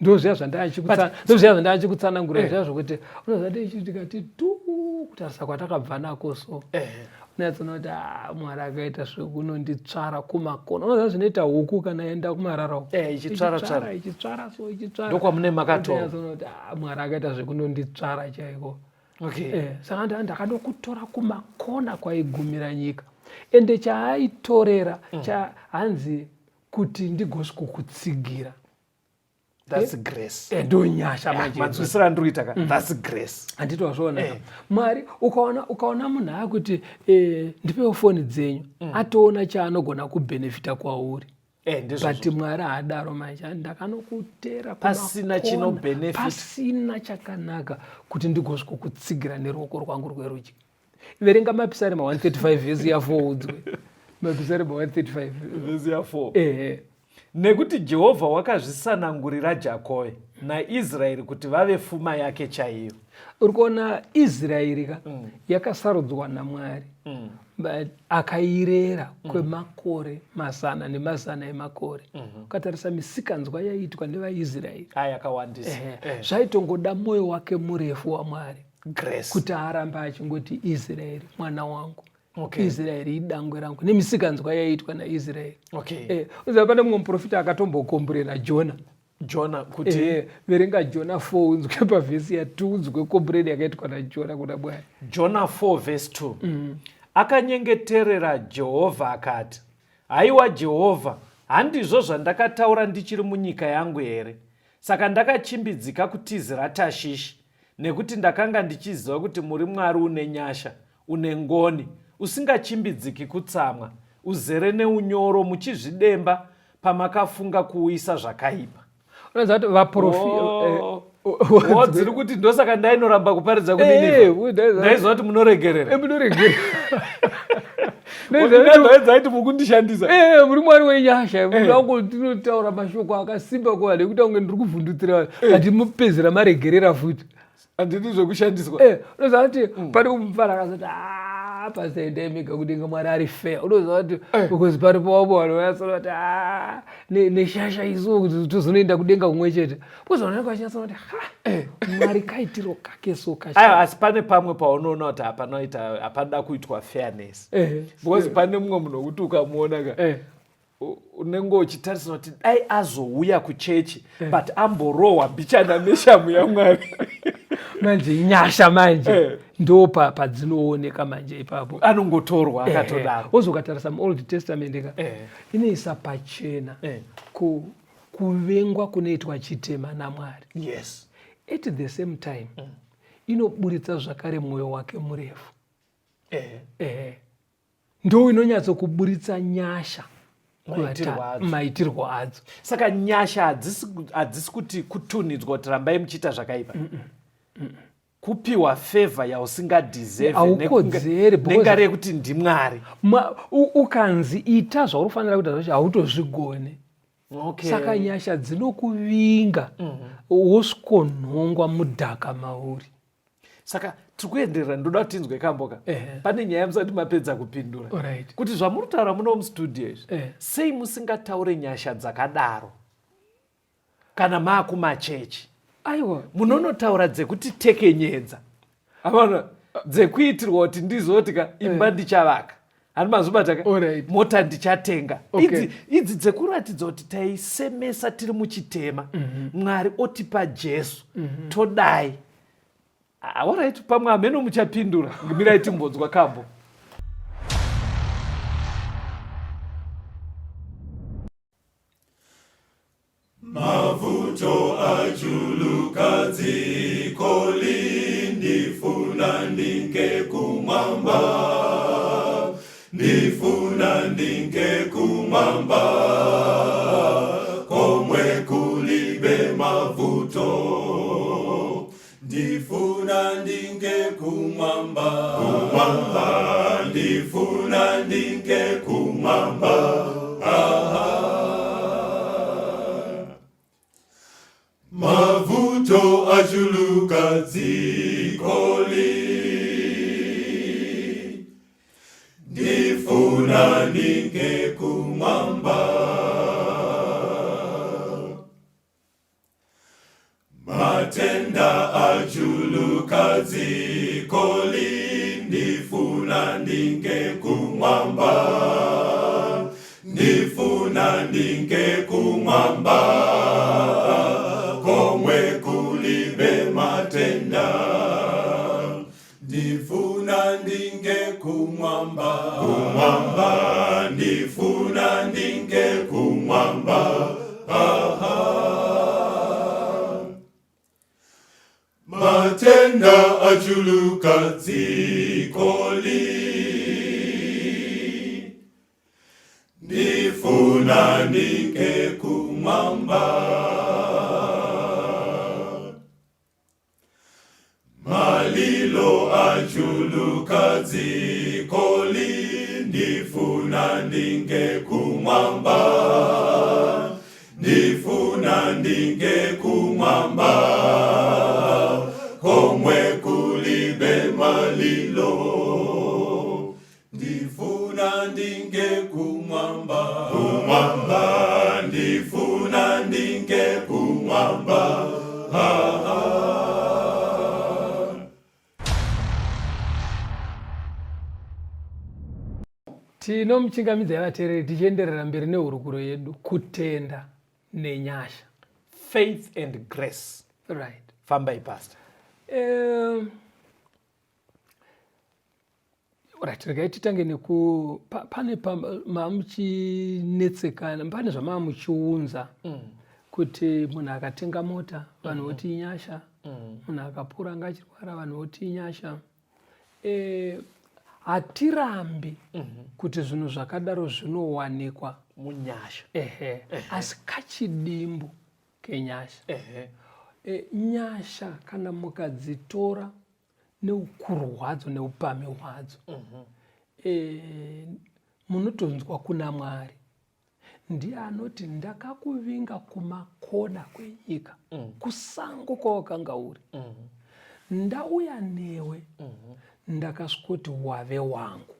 ndozviya zvandachikutsanangura eh. Zviya zvokuti unoziva tichi tikati tu kutarisa kwatakabva nako so eh. Unyatsoona kuti ah, Mwari akaita zvekunonditsvara kumakona. Unoziva zvinoita huku kana yaenda kumarara uko. Eh, ichitsvara tsvara. Ichitsvara so ichitsvara. Ndokwamune makatora. Unyatsoona kuti ah, Mwari akaita zvekunonditsvara chaiko. Okay. Eh, saka ndakanokutora kumakona kwaigumira nyika. Ende chaaitorera cha hanzi kuti ndigosvikokutsigira. That's grace. Eh, ndonyasha manje. Manzwisiro andiri kuita ka. That's grace. Handiti wazviona ka? Mwari ukaona ukaona munhu akuti eh, ndipewo foni dzenyu atoona chaanogona kubhenefita kwauri. Eh, ndizvo. But Mwari haadaro manje ndakanokutera Pasina kumakona, chinobenefit. pasina chakanaka kuti ndigosvikokutsigira neruoko rwangu rwerudyi. Verenga Mapisarema 135 vhesi ya 4 udzwe. Mapisarema 135. Vhesi ya 4. Ehe. Nekuti Jehovha wakazvisanangurira Jakove naIsraeri kuti vave fuma yake chaiyo. Uri kuona Israeri ka yakasarudzwa naMwari but akairera kwemakore mazana nemazana emakore. Ukatarisa misikanzwa yaiitwa nevaIsraeri Aya yakawandisa. Zvaitongoda mwoyo wake murefu waMwari Grace. kuti arambe achingoti Israeri mwana wangu. Okay. Israeri idangwe rangu nemisikanzwa yaiitwa naIsraeri. Okay. Uziva pane mumwe muprofita akatombokomburena Jona. Jona kuti Verenga Jona 4 unzwe pavhesi ya 2 unzwe kombureni yakaitwa naJona kuna Mwari. Jona 4 verse 2. Akanyengeterera Jehovha akati, Haiwa Jehovha, handizvo zvandakataura ndichiri munyika yangu here? Saka ndakachimbidzika kutizira Tashishi, nekuti ndakanga ndichiziva kuti muri Mwari une nyasha, une ngoni, usingachimbidziki kutsamwa, uzere neunyoro, muchizvidemba pamakafunga kuuyisa zvakaipa. Unoziva kuti vaprofi Oh, dziri kuti ndosaka ndainoramba kuparidza kuNinivha. Ndaiziva kuti munoregerera. Munoregerera. Ndaizaiti mukundishandisa. Muri Mwari wenyasha. Munango ndinotaura mashoko akasimba kuvanhu ekuti kunge ndiri kuvhundutsira vanhu. But mupedzera maregerera futi. Handidi zvekushandiswa. Unoziva kuti pane mufana akazoti ah, pastor endai mega kudenga Mwari ari fair. Unoziva kuti because paripo wavo vanhu vanyatsoona kuti ah, neshasha isu kuti tozonoenda kudenga kumwe chete. Because vanhu vanenge vachinyatsoona kuti ha, Mwari kaitiro kake so kasha. Aiwa, asi pane pamwe paunoona kuti hapanoda kuitwa fairness. Because pane mumwe munhu wekuti ukamuona ka, unenge uchitarisa kuti dai azouya kuchechi, but amborohwa mbichana neshamu yaMwari. Manje nyasha manje ndo padzinooneka manje ipapo. Anongotorwa akatodaro. Wozokatarisa muOld Testament ka, inoisa pachena kuvengwa kunoitwa chitema naMwari. At the same time, inoburitsa zvakare mwoyo wake murefu. Ndo inonyatsokuburitsa nyasha maitirwo adzo. Saka nyasha hadzisi kuti kutunhidzwa kuti rambai muchiita zvakaipa. Kupiwa favor yausingadeserve Haukodzeri, because nengari yekuti ndiMwari. Ukanzi ita zvaunofanira kuita zvacho hautozvigone. Saka nyasha dzinokuvinga wosvikonhongwa mudhaka mauri. Saka tiri kuenderera, ndoda kuti tinzwe kambo ka. Pane nyaya musati mapedza kupindura. Kuti zvamuri kutaura muno mustudio izvi, sei musingataure nyasha dzakadaro kana maakumachechi? Aiwa. Munonotaura dzekuti tekenyedza. Avana dzekuitirwa kuti ndizoti ka imba ndichavaka. Hani mazvibata ka? Mota ndichatenga. Idzi dzekuratidza kuti taisemesa tiri muchitema. Mwari otipa Jesu. Todai. Alright, pamwe hameno muchapindura. Mirai timbonzwa kambo. Mavuto ajuluka dzikoli, ndifuna ndinge kumwamba, ndifuna ndinge kumwamba, komwe kulibe mavuto, ndifuna ndinge kumwamba, kumwamba, ndifuna ndinge kumwamba. Mavuto ajuluka dzikoli, ndifuna ndinge kumwamba. Matenda ajuluka dzikoli, ndifuna ndinge kumwamba, ndifuna ndinge kumwamba, komwe kulibe matenda. Ndifuna ndinge kumwamba, kumwamba, ndifuna ndinge kumwamba. Aha. Matenda achuluka dzikoli, ndifuna ndinge kumwamba. Malilo achuluka dzikoli, ndifuna ndinge kumwamba, ndifuna ndinge kumwamba, komwe kulibe malilo. Ndifuna ndinge kumwamba, kumwamba, ndifuna ndinge kumwamba. Ah, ah. Tinomuchingamidza vateereri tichienderera mberi nehurukuro yedu, kutenda nenyasha. Faith and grace. Right. Fambai, pastor. Right, regai titange neku pane mamuchinetsekana, pane zvamamuchiunza kuti munhu akatenga mota vanhu voti inyasha, munhu akapura anga achirwara vanhu voti inyasha. Hatirambi kuti zvinhu zvakadaro zvinowanikwa munyasha. Ehe, asi kachidimbu kenyasha. Nyasha kana mukadzitora neukuru hwadzo neupamhi hwadzo, munotonzwa kuna Mwari. Ndiye anoti ndakakuvinga kumakoda kwenyika, kusango kwawakanga uri, ndauya newe, ndakasvikoti wave wangu.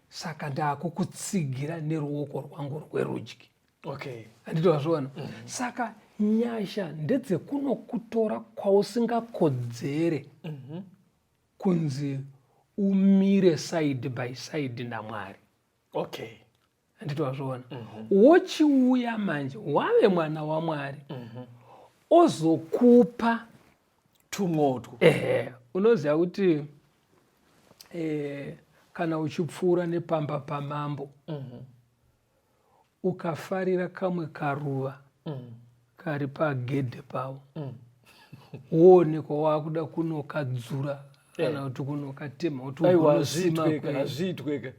Saka ndakukutsigira neruoko rwangu rwerudyi. Handiti wazviona? Saka nyasha ndedzekunokutora kwausingakodzere kunzi umire side by side naMwari. Handiti wazviona? Wochiuya manje wave mwana waMwari, ozokupa tumwotwo. Ehe, unoziva kuti kana uchipfuura nepamba pamambo, ukafarira kamwe karuva kari pagedhe pavo, woonekwa wakuda kunokadzura kana kuti kunokatema kuti Aiwa, ugonosima. Hazviitweka, hazviitweka.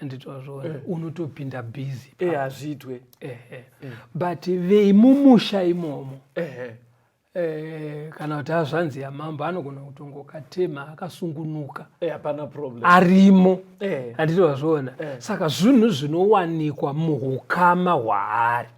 Handiti wazviona? Unotopinda busy. Hazviitwe. Ehe, but veimumusha imomo, kana kuti hazvanzi yamambo anogona kutongokatema akasungunuka. Hapana problem. Arimo. Handiti wazviona? Saka zvinhu zvinowanikwa muukama hwaari.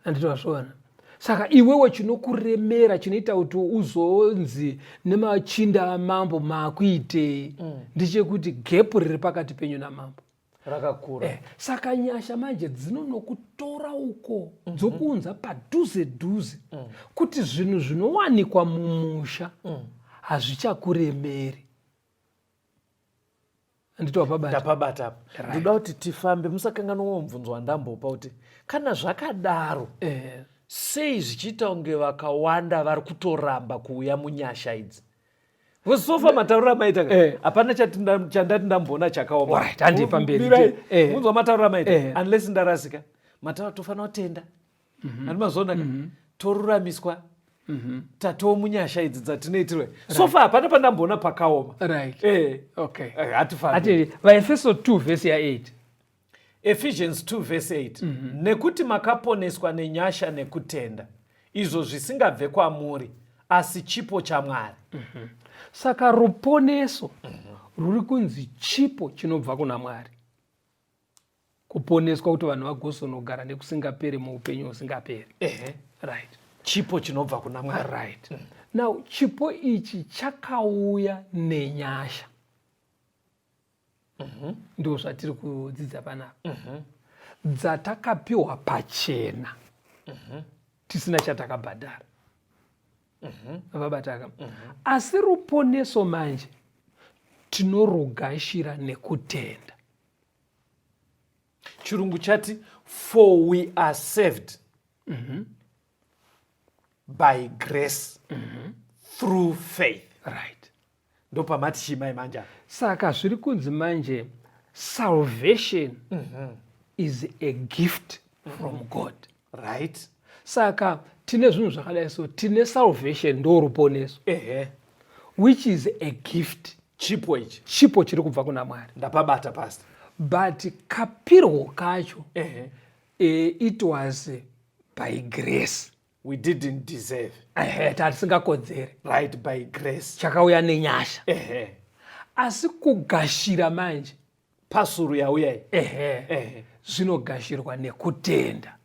Handiti wazviona? Saka iwewe chinokuremera, chinoita kuti uzonzi nemachinda amambo maakuitei, ndechekuti gap riri pakati penyu namambo rakakura. Saka nyasha manje dzinonokutora uko, dzokuunza padhuze dhuze, kuti zvinhu zvinowanikwa mumusha hazvichakuremeri. Handiti wapabata? Ndapabata apa. Ndoda kuti tifambe, musakanganwa mubvunzo wandambopa kuti kana zvakadaro, sei zvichiita kunge vakawanda vari kutoramba kuuya munyasha idzi? So far matauriro amaita ka, hapana chandati ndamboona chakaoma. Alright, handei pamberi. Mirai, munzwa matauriro amaita, unless ndarasika. Mataura tofanira kutenda, handi mazoona ka, toruramiswa, tatoo munyasha idzi dzatinoitirwa. So far hapana pandamboona pakaoma. Hatifambi. Hatiri vaEfeso 2 vhesi ya8. Ephesians 2 verse 8: nekuti makaponeswa nenyasha nekutenda, izvo zvisingabve kwamuri, asi chipo chaMwari. Saka ruponeso ruri kunzi chipo chinobva kuna Mwari, kuponeswa kuti vanhu vagozonogara nekusingaperi muupenyu husingaperi. Right. Chipo chinobva kuna Mwari. Right. Now chipo ichi chakauya nenyasha, ndo zvatiri kudzidza panapa, dzatakapiwa pachena tisina chatakabhadhara. Vabataka. Asi ruponeso manje tinorugashira nekutenda. Chirungu chati, "For we are saved by grace through faith." Ndopamati chimai manje apa. Saka zviri kunzi manje salvation is a gift from God. Saka tine zvinhu zvakadai, so tine salvation, ndo ruponeso, which is a gift. Chipo ichi. Chipo chiri kubva kuna Mwari. Ndapabata, pastor. But kapirwo kacho, it was by grace. We didn't deserve. Ehe, tatisingakodzeri. Right, by grace. Chakauya nenyasha. Asi kugashira manje, Pasuru yauyai. Zvinogashirwa nekutenda.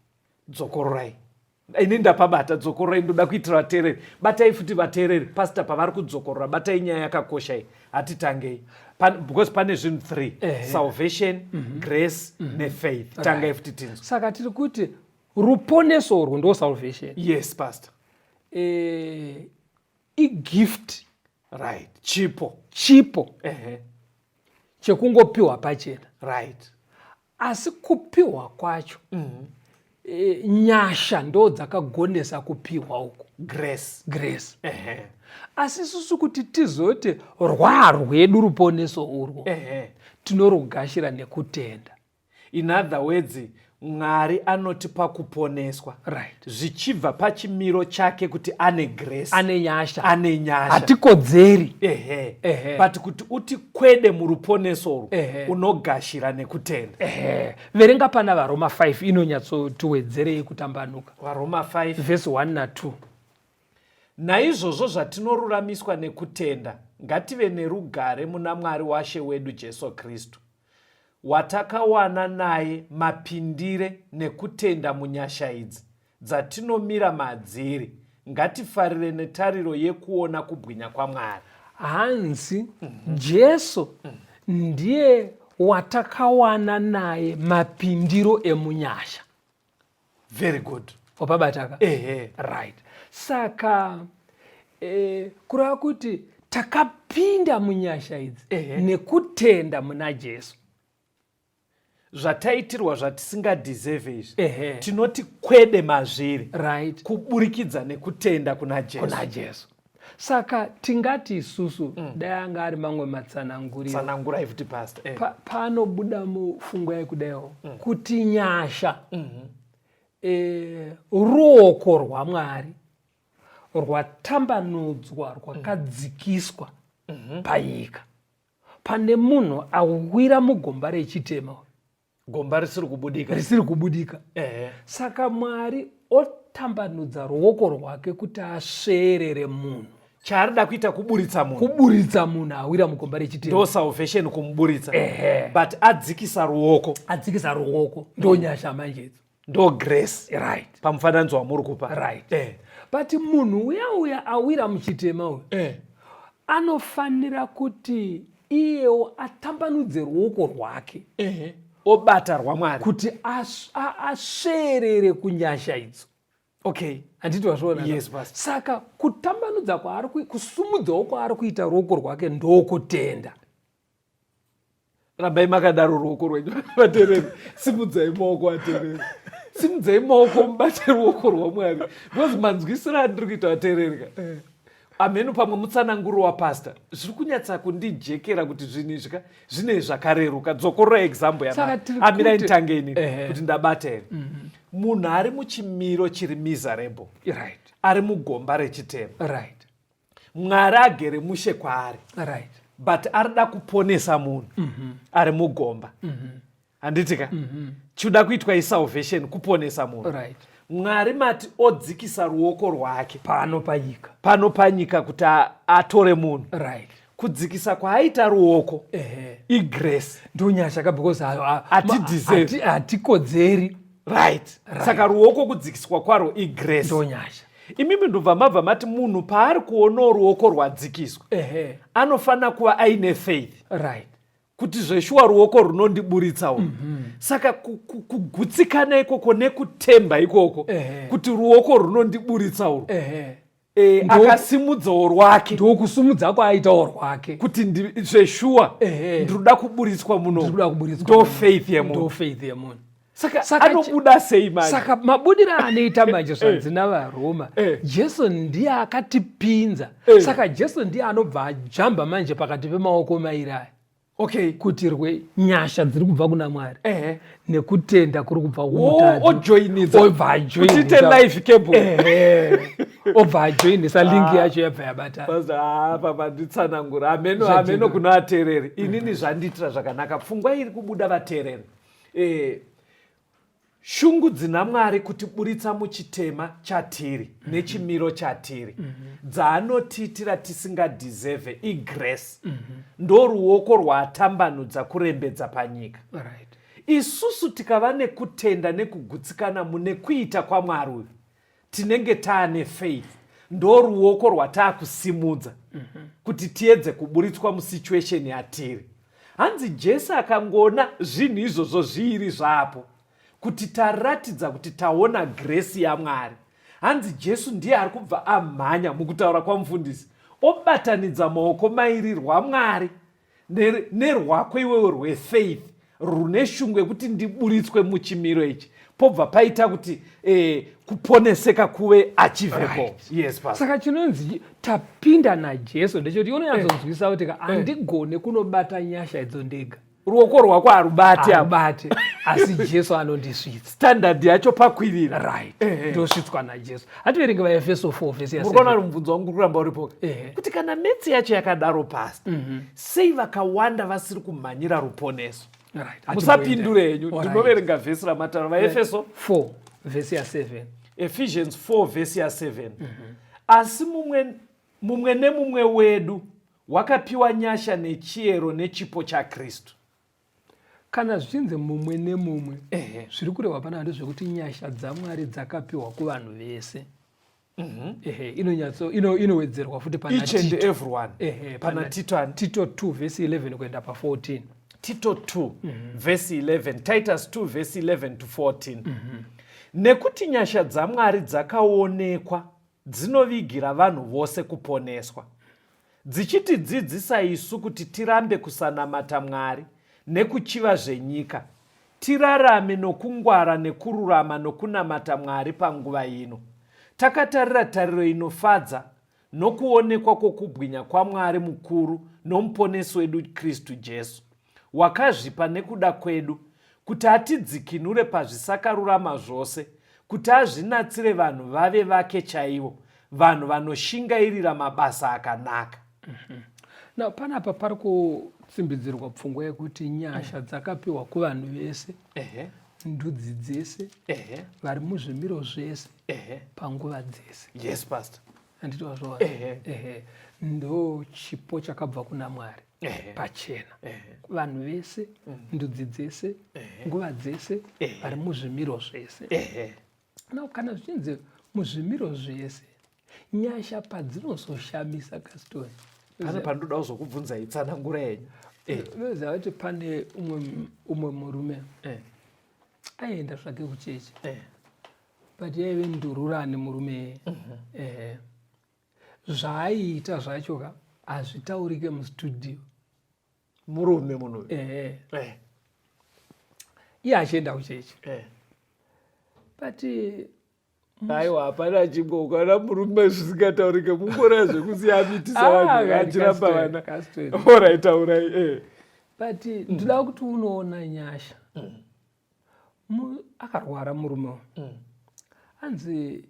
Dzokororai, ini ndapabata. Dzokororai, ndoda kuitira vateereri. Batai futi vateereri, pastor, pavari kudzokorora. Batai, nyaya yakakosha iyi. Hatitangei because pane zvinhu 3: salvation, grace nefaith. Tangai futi tinzwa. Saka tiri kuti ruponeso urwu ndo salvation. Yes, pastor. Igift. Right, chipo. Chipo chekungopiwa pachena. Asi kupiwa kwacho, nyasha ndo dzakagonesa kupiwa uku. Grace. Grace. Asi isusu kuti tizoti rwarwedu ruponeso urwo, tinorugashira nekutenda. In other words, Mwari anotipa kuponeswa zvichibva pachimiro chake kuti ane grace. Ane nyasha. Ane nyasha. Hatikodzeri. But kuti uti kwede muruponeso urwu, unogashira nekutenda. Ehe, verenga pana VaRoma 5, inonyatsotiwedzerei kutambanuka. VaRoma 5. Vhesi 1 na2. Naizvozvo, zvatinoruramiswa nekutenda, ngative nerugare muna Mwari waShe wedu Jesu Kristu, watakawana naye mapindire nekutenda munyasha idzi dzatinomira madziri. Ngatifarire netariro yekuona kubwinya kwaMwari. Hanzi Jesu ndiye watakawana naye mapindiro emunyasha. Very good. Wapabataka? Ehe. Right, saka kureva kuti takapinda munyasha idzi nekutenda muna Jesu. Zvataitirwa zvatisingadeserve izvi, tinoti kwede mazviri kuburikidza nekutenda kuna Jesu. Kuna Jesu. Saka tingati isusu, dai anga ari mamwe matsananguriro, Tsanangurai futi, pastor. Panobuda mupfungwa yekudaiwo kuti nyasha, ruoko rwaMwari rwatambanudzwa, rwakadzikiswa panyika pane munhu awira mugomba rechitema. Gomba risiri kubudika. Risiri kubudika. Saka Mwari otambanudza ruoko rwake kuti asveerere munhu. Chaarida kuita kuburitsa munhu. Kuburitsa munhu awira mugomba rechitema. Ndo salvation, kumuburitsa. But adzikisa ruoko. Adzikisa ruoko, ndo nyasha manje idzo. Ndo grace. Pamufananidzo wamuri kupa. But munhu uya uya awira muchitema uyu anofanira kuti iyewo atambanudze ruoko rwake. Obata rwaMwari. Kuti asveerere kunyasha idzo. Handiti wazviona? Yes, pastor. Saka kutambanudza kwaari kusumudzawo kwaari kuita ruoko rwake ndokutenda. Rambai makadaro ruoko rwenyu, vateereri. Simudzai maoko, vateereri. Simudzai maoko mubate ruoko rwaMwari, because manzwisiro andiri kuita, vateereri ka, amheno pamwe mutsananguro wapastor zviri kunyatsa kundijekera kuti zvinhu izvi ka zvine zvakareruka. Dzokorora example. Saka tiri Amirai, kuti nditange inini kuti ndabata here. Munhu ari muchimiro chiri miserable, ari mugomba rechitema. Mwari agere mushe kwaari, but arida kuponesa munhu ari mugomba, handiti ka? Chinoda kuitwa isalvation, kuponesa munhu. Mwari mati odzikisa ruoko rwake pano panyika. Pano panyika kuti atore munhu. Kudzikisa kwaaita ruoko igrace. Ndonyasha ka, because Hatideserve. Hatikodzeri. Right, saka ruoko kudzikiswa kwarwo igrace. Ndonyasha. Imimi ndobva mabva mati munhu paari kuonawo ruoko rwadzikiswa, anofanira kuva aine faith kuti zveshuwa ruoko runondiburitsawo. Saka kugutsikana ikoko nekutemba ikoko kuti ruoko runondiburitsa urwu. Eh, akasimudzawo rwake. Ndokusumudza kwaaitawo rwake. Kuti zveshuwa ndinoda kuburitswa muno. Ndinoda kuburitswa. Ndo faith yemunhu. Ndo faith yemunhu. Saka anobuda sei manje? Saka mabudiro anoita manje zvanzi navaroma, Jesu ndiye akatipinza. Saka Jesu ndiye anobva ajamba manje pakati pemaoko mairi aya. Okay. Kuti rwe nyasha dziri kubva kuna Mwari nekutenda kuri kubva kumutadzi. Ojoinidza. Obva ajoinidza. Kuti live cable. Obva ajoinisa link yacho yabva yabatana. Pastor, apa nditsanangura. Hameno, hameno kuna vateereri. Inini zvandiitira zvakanaka. Pfungwa iri kubuda vateereri. Shungu dzina Mwari kutiburitsa muchitema chatiri nechimiro chatiri dzaanotiitira tisingadeserve igrace. Ndoruoko rwaatambanudza kurembedza panyika. Isusu tikava nekutenda nekugutsikana mune kuita kwaMwari uyu, tinenge taane faith. Ndoruoko rwataakusimudza kuti tiedze kuburitswa musituation yatiri. Hanzi Jesu akangoona zvinhu izvozvo zviiri zvapo, kuti taratidza kuti taona grace yaMwari. Hanzi Jesu ndiye ari kubva amhanya mukutaura kwamufundisi, obatanidza maoko mairi rwaMwari nerwako iwewe rwefaith rune shungu yekuti ndiburitswe muchimiro ichi, pobva paita kuti kuponeseka kuve achievable. Yes, Pastor. Saka chinonzi tapinda naJesu ndechekuti unonyatsonzwisa kuti handigone kunobata nyasha idzo ndega. Ruoko rwako harubati apa. Harubati, asi Jesu anondisvitsa. Standard yacho pakwirira. Ndosvitswa naJesu. Hativerenge vaEfeso 4 verse ya Muri kuona seven. mubvunzo wangu kuramba uripo. Kuti kana metsi yacho yakadaro, Pastor, sei vakawanda vasiri kumhanyira ruponeso? Musapindure henyu. Ndinoverenga vhesi ramataro. VaEfeso 4 verse ya 7. Ephesians 4 verse ya 7. Asi mumwe nemumwe wedu wakapiwa nyasha nechiyero nechipo chaKristu. Kana zvichinzi mumwe nemumwe, zviri kurehwa panapa ndezvekuti nyasha dzaMwari dzakapiwa kuvanhu vese. Inowedzerwa futi pana Each and Tito. everyone. Pana Tito ani? Tito 2 verse 11 kuenda pa 14. Tito 2 verse 11, Titus 2 verse 11 to 14. Nekuti nyasha dzaMwari dzakaonekwa dzinovigira vanhu vose kuponeswa, dzichitidzidzisa isu kuti tirambe kusanamata Mwari nekuchiva zvenyika, tirarame nokungwara nekururama nokunamata Mwari panguva ino, takatarira tariro inofadza nokuonekwa kwokubwinya kwaMwari mukuru nomuponesi wedu Kristu Jesu, wakazvipa nekuda kwedu kuti atidzikinure pazvisakarurama zvose, kuti azvinatsire vanhu vave vake chaivo, vanhu vanoshingairira mabasa akanaka. Now, panapa pari kutsimbidzirwa pfungwa yekuti nyasha dzakapiwa kuvanhu vese, ndudzi dzese, vari muzvimiro zvese, panguva dzese. Yes, Pastor. Handiti wazviona? Ndo chipo chakabva kuna Mwari. Pachena. Vanhu vese, ndudzi dzese, nguva dzese, vari muzvimiro zvese. Now, kana zvichinzi muzvimiro zvese, nyasha padzinozoshamisa Gaston. Pane pandoda kuzokubvunza itsanangura yenyu. Unoziva kuti pane umwe murume aienda zvake kuchechi. But yaive ndururani murume. Zvaaiita zvacho ka hazvitaurike mustudio. Murume munhu uyu. Iye achienda kuchechi. But Aiwa, hapana chimwe ukaona murume zvisingataurike mungora zvekusiya amitisa vanhu vachiramba vana. Alright, taurai. But ndinoda kuti unoona nyasha. Akarwara murume uyu. Anzi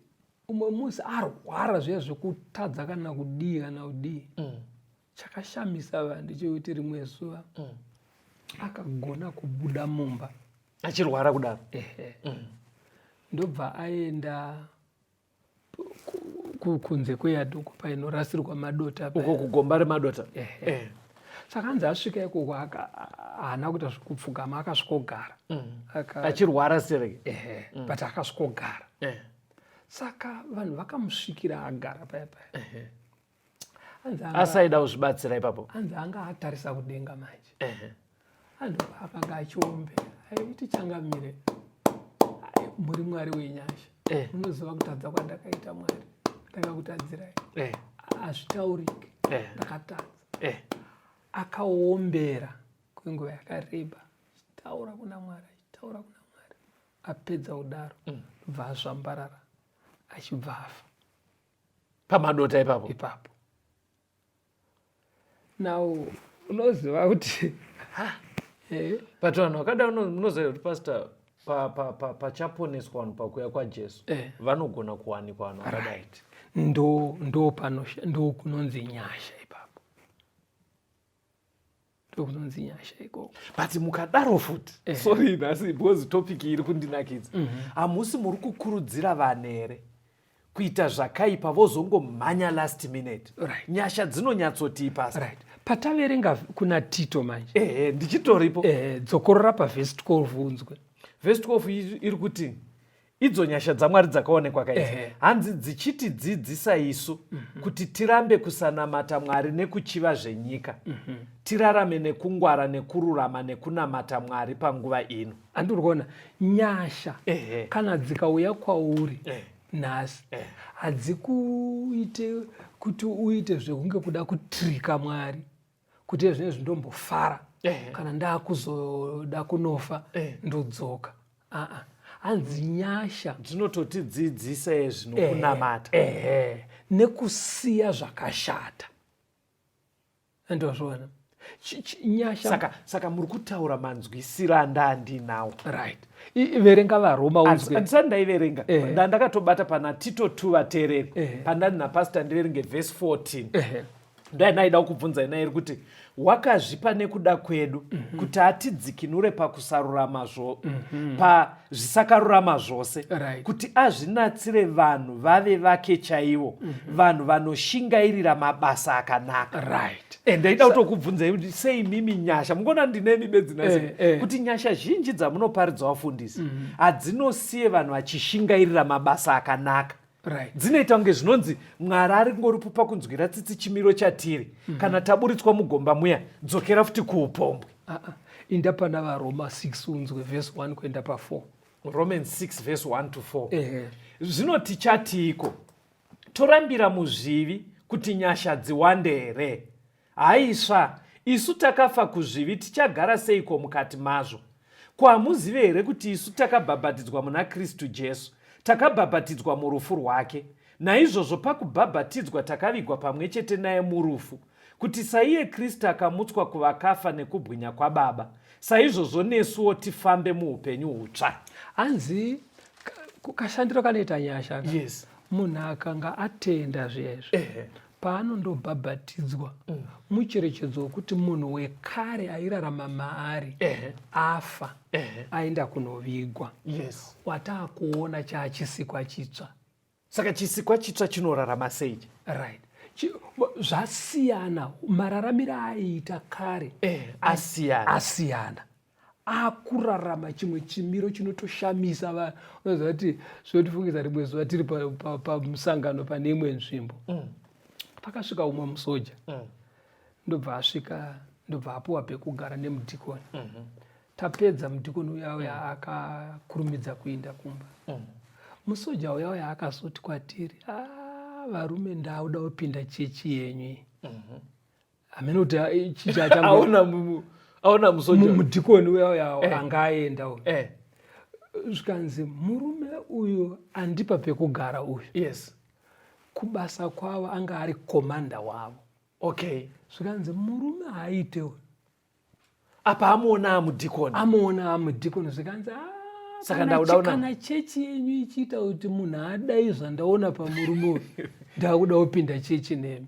umwe musi arwara zviya zvekutadza kana kudii kana kudii. Chakashamisa vanhu ndechekuti rimwe zuva akagona kubuda mumba. Achirwara kudaro? Ndobva aenda kunze kweyadhi uko painorasirwa madota. Uko kugomba remadota? Saka anzi asvika ikoko haana kuita zvekupfugama, akasvikogara. Achirwara sereke? But akasvikogara. Saka vanhu vakamusvikira agara paya paya. Anzi Asaida kuzvibatsira ipapo. Anzi anga atarisa kudenga manje. Anzi akanga achiombera. Aiti changamire. Ai, muri Mwari wenyasha. Munoziva kutadza kwandakaita Mwari. Ndakakutadzirai. Eh. Hazvitauriki. Ndakatadza. Akaombera kwenguva yakareba achitaura kuna Mwari, achitaura kuna Mwari. Apedza kudaro, bva azvambarara, achibva afa. Pamadota ipapo. Ipapo. Now unoziva kuti But vanhu vakadai, munoziva kuti, pastor, pachaponeswa vanhu pakuuya kwaJesu, vanogona kuwanikwa vanhu vakadai. Right, ndo panosha, ndo kunonzi nyasha ipapo, ndo kunonzi nyasha ikoko. But mukadaro futi, sorry nhasi because topic iri kundinakidza, hamusi muri kukurudzira vanhu here kuita zvakaipa, vozongomhanya last minute? Nyasha dzinonyatsotii, pastor? Right, pataverenga kuna Tito manje. Ehe, ndichitoripo. Dzokorora pavhesi 12 unzwe. Vhesi 12 iri kuti idzo nyasha dzaMwari dzakaonekwa kaidzi, hanzi dzichitidzidzisa isu kuti tirambe kusanamata Mwari nekuchiva zvenyika, tirarame nekungwara nekururama nekunamata Mwari panguva ino. Handiri kuona nyasha kana dzikauya kwauri nhasi, hadzikuite kuti uite zvekunge kuda kutrika Mwari kuti ezvinezvi ndombofara, kana ndakuzoda kunofa ndodzoka. Aa, hanzi nyasha dzinototidzidzisa ezvinokunamata. Ehe, nekusiya zvakashata. Andozviona nyasha. Saka muri kutaura manzwisiro andandinawo. Right, verenga vaRoma unzwe. Handisati ndaiverenga. Ndandakatobata pana Tito 2, vateereri. Pandani napastor ndiverenge vhesi 14. Ndoyandaida kukubvunza ina iri kuti wakazvipa nekuda kwedu kuti atidzikinure pakusarurama zvo pazvisakarurama zvose, kuti azvinatsire vanhu vave vake chaivo, vanhu vanoshingairira mabasa akanaka. Ndaida kutokubvunzai kuti sei mimi nyasha, mungona ndinemi bedzi nhasi, kuti nyasha zhinji dzamunoparidza, vafundisi, hadzinosiye vanhu vachishingairira mabasa akanaka. Dzinoita kunge zvinonzi Mwari ari ngoripupa kunzwira tsitsi chimiro chatiri. Kana taburitswa mugomba muya, dzokera futi kuupombwe. Ah, ah. Inda pana vaRoma 6 unzwe vhesi 1 kuenda pa4. Romans 6 verse 1 to 4. Zvino tichatiiko? Torambira muzvivi kuti nyasha dziwande here? Haisva! Isu takafa kuzvivi, tichagara seiko mukati mazvo? Ko hamuzivi here kuti isu takabhabhatidzwa muna Kristu Jesu takabhabhatidzwa murufu rwake? Naizvozvo pakubhabhatidzwa takavigwa pamwe chete naye murufu, kuti saiye Kristu akamutswa kuvakafa nekubwinya kwaBaba, saizvozvo nesuwo tifambe muupenyu hutsva. Hanzi kashandiro kanoita nyasha ka. Munhu akanga atenda zviya izvi, paanondobhabhatidzwa, mucherechedzo wekuti munhu wekare airarama maari afa, aenda kunovigwa. Wataakuona chaachisikwa chitsva. Saka chisikwa chitsva chinorarama sei? Right, zvasiyana. Mararamiro aaiita kare Asiyana. Asiyana. Akurarama chimwe chimiro chinotoshamisa vanhu. Unoziva kuti zvinotifungisa rimwe zuva tiri pamusangano pane imwe nzvimbo, pakasvika umwe musoja. Ndobva asvika, ndobva apuwa pekugara nemudhikoni. Tapedza, mudhikoni uya uya akakurumidza kuinda kumba. Musoja uya uya akazoti kwatiri, "Ah, varume, ndauda kupinda chechi yenyu iyi." Hamene kuti chichi achango Aona musoja. Mudhikoni uya uya anga aenda uyu. Zvikanzi, "Murume uyu andipa pekugara uyu, kubasa kwavo anga ari commander wavo." Zvikanzi, "Murume haaite uyu." Apa amuona amudhikoni. Amuona amudhikoni. Zvikanzi, "Ah, Saka ndauda kana chechi yenyu ichiita kuti munhu adai zvandaona pamurume uyu, ndakuda kupinda chechi nemi."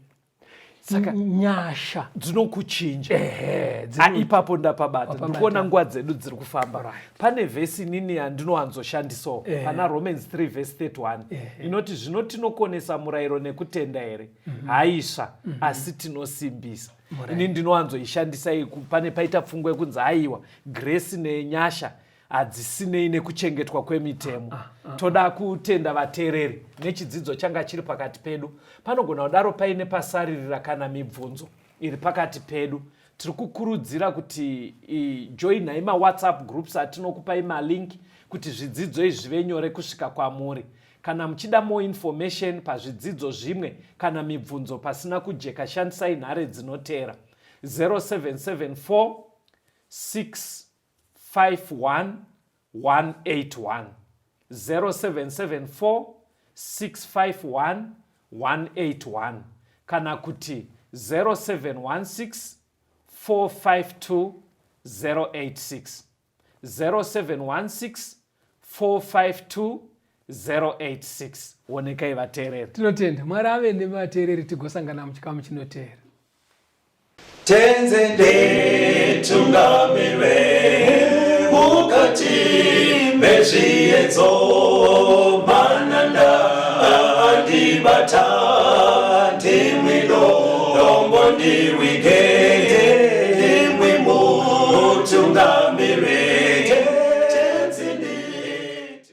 Saka nyasha dzinokuchinja. Ehe. Ah, ipapo ndapabata. Wapabata. Ndikuona nguva dzedu dziri kufamba. Pane vhesi inini yandinowanzoshandisawo, pana Romans 3 vhesi 31, inoti, "Zvino tinokonesa murayiro nekutenda here? Haisva, asi tinosimbisa." Ini ndinowanzoishandisa iyi pane paita pfungwa yekunzi aiwa, grace nenyasha hadzisinei nekuchengetwa kwemitemo. Toda kutenda vateereri nechidzidzo changa chiri pakati pedu. Panogona kudaro paine pasaririra kana mibvunzo iri pakati pedu, tiri kukurudzira kuti joinai mawhatsapp groups atinokupai malink kuti zvidzidzo izvi zvive nyore kusvika kwamuri. Kana muchida more information pazvidzidzo zvimwe kana mibvunzo pasina kujeka shandisai nhare dzinoteera 0774 651 181 0774 651 181 kana kuti 0716 452 086 0716 452 086. Wonekai vateereri. Tinotenda Mwari ave nevateereri tigosangana muchikamu chinoteera. Tenze nditungamire mukati mezviedzo mananda andibata ndimwilo dombo ndiwige.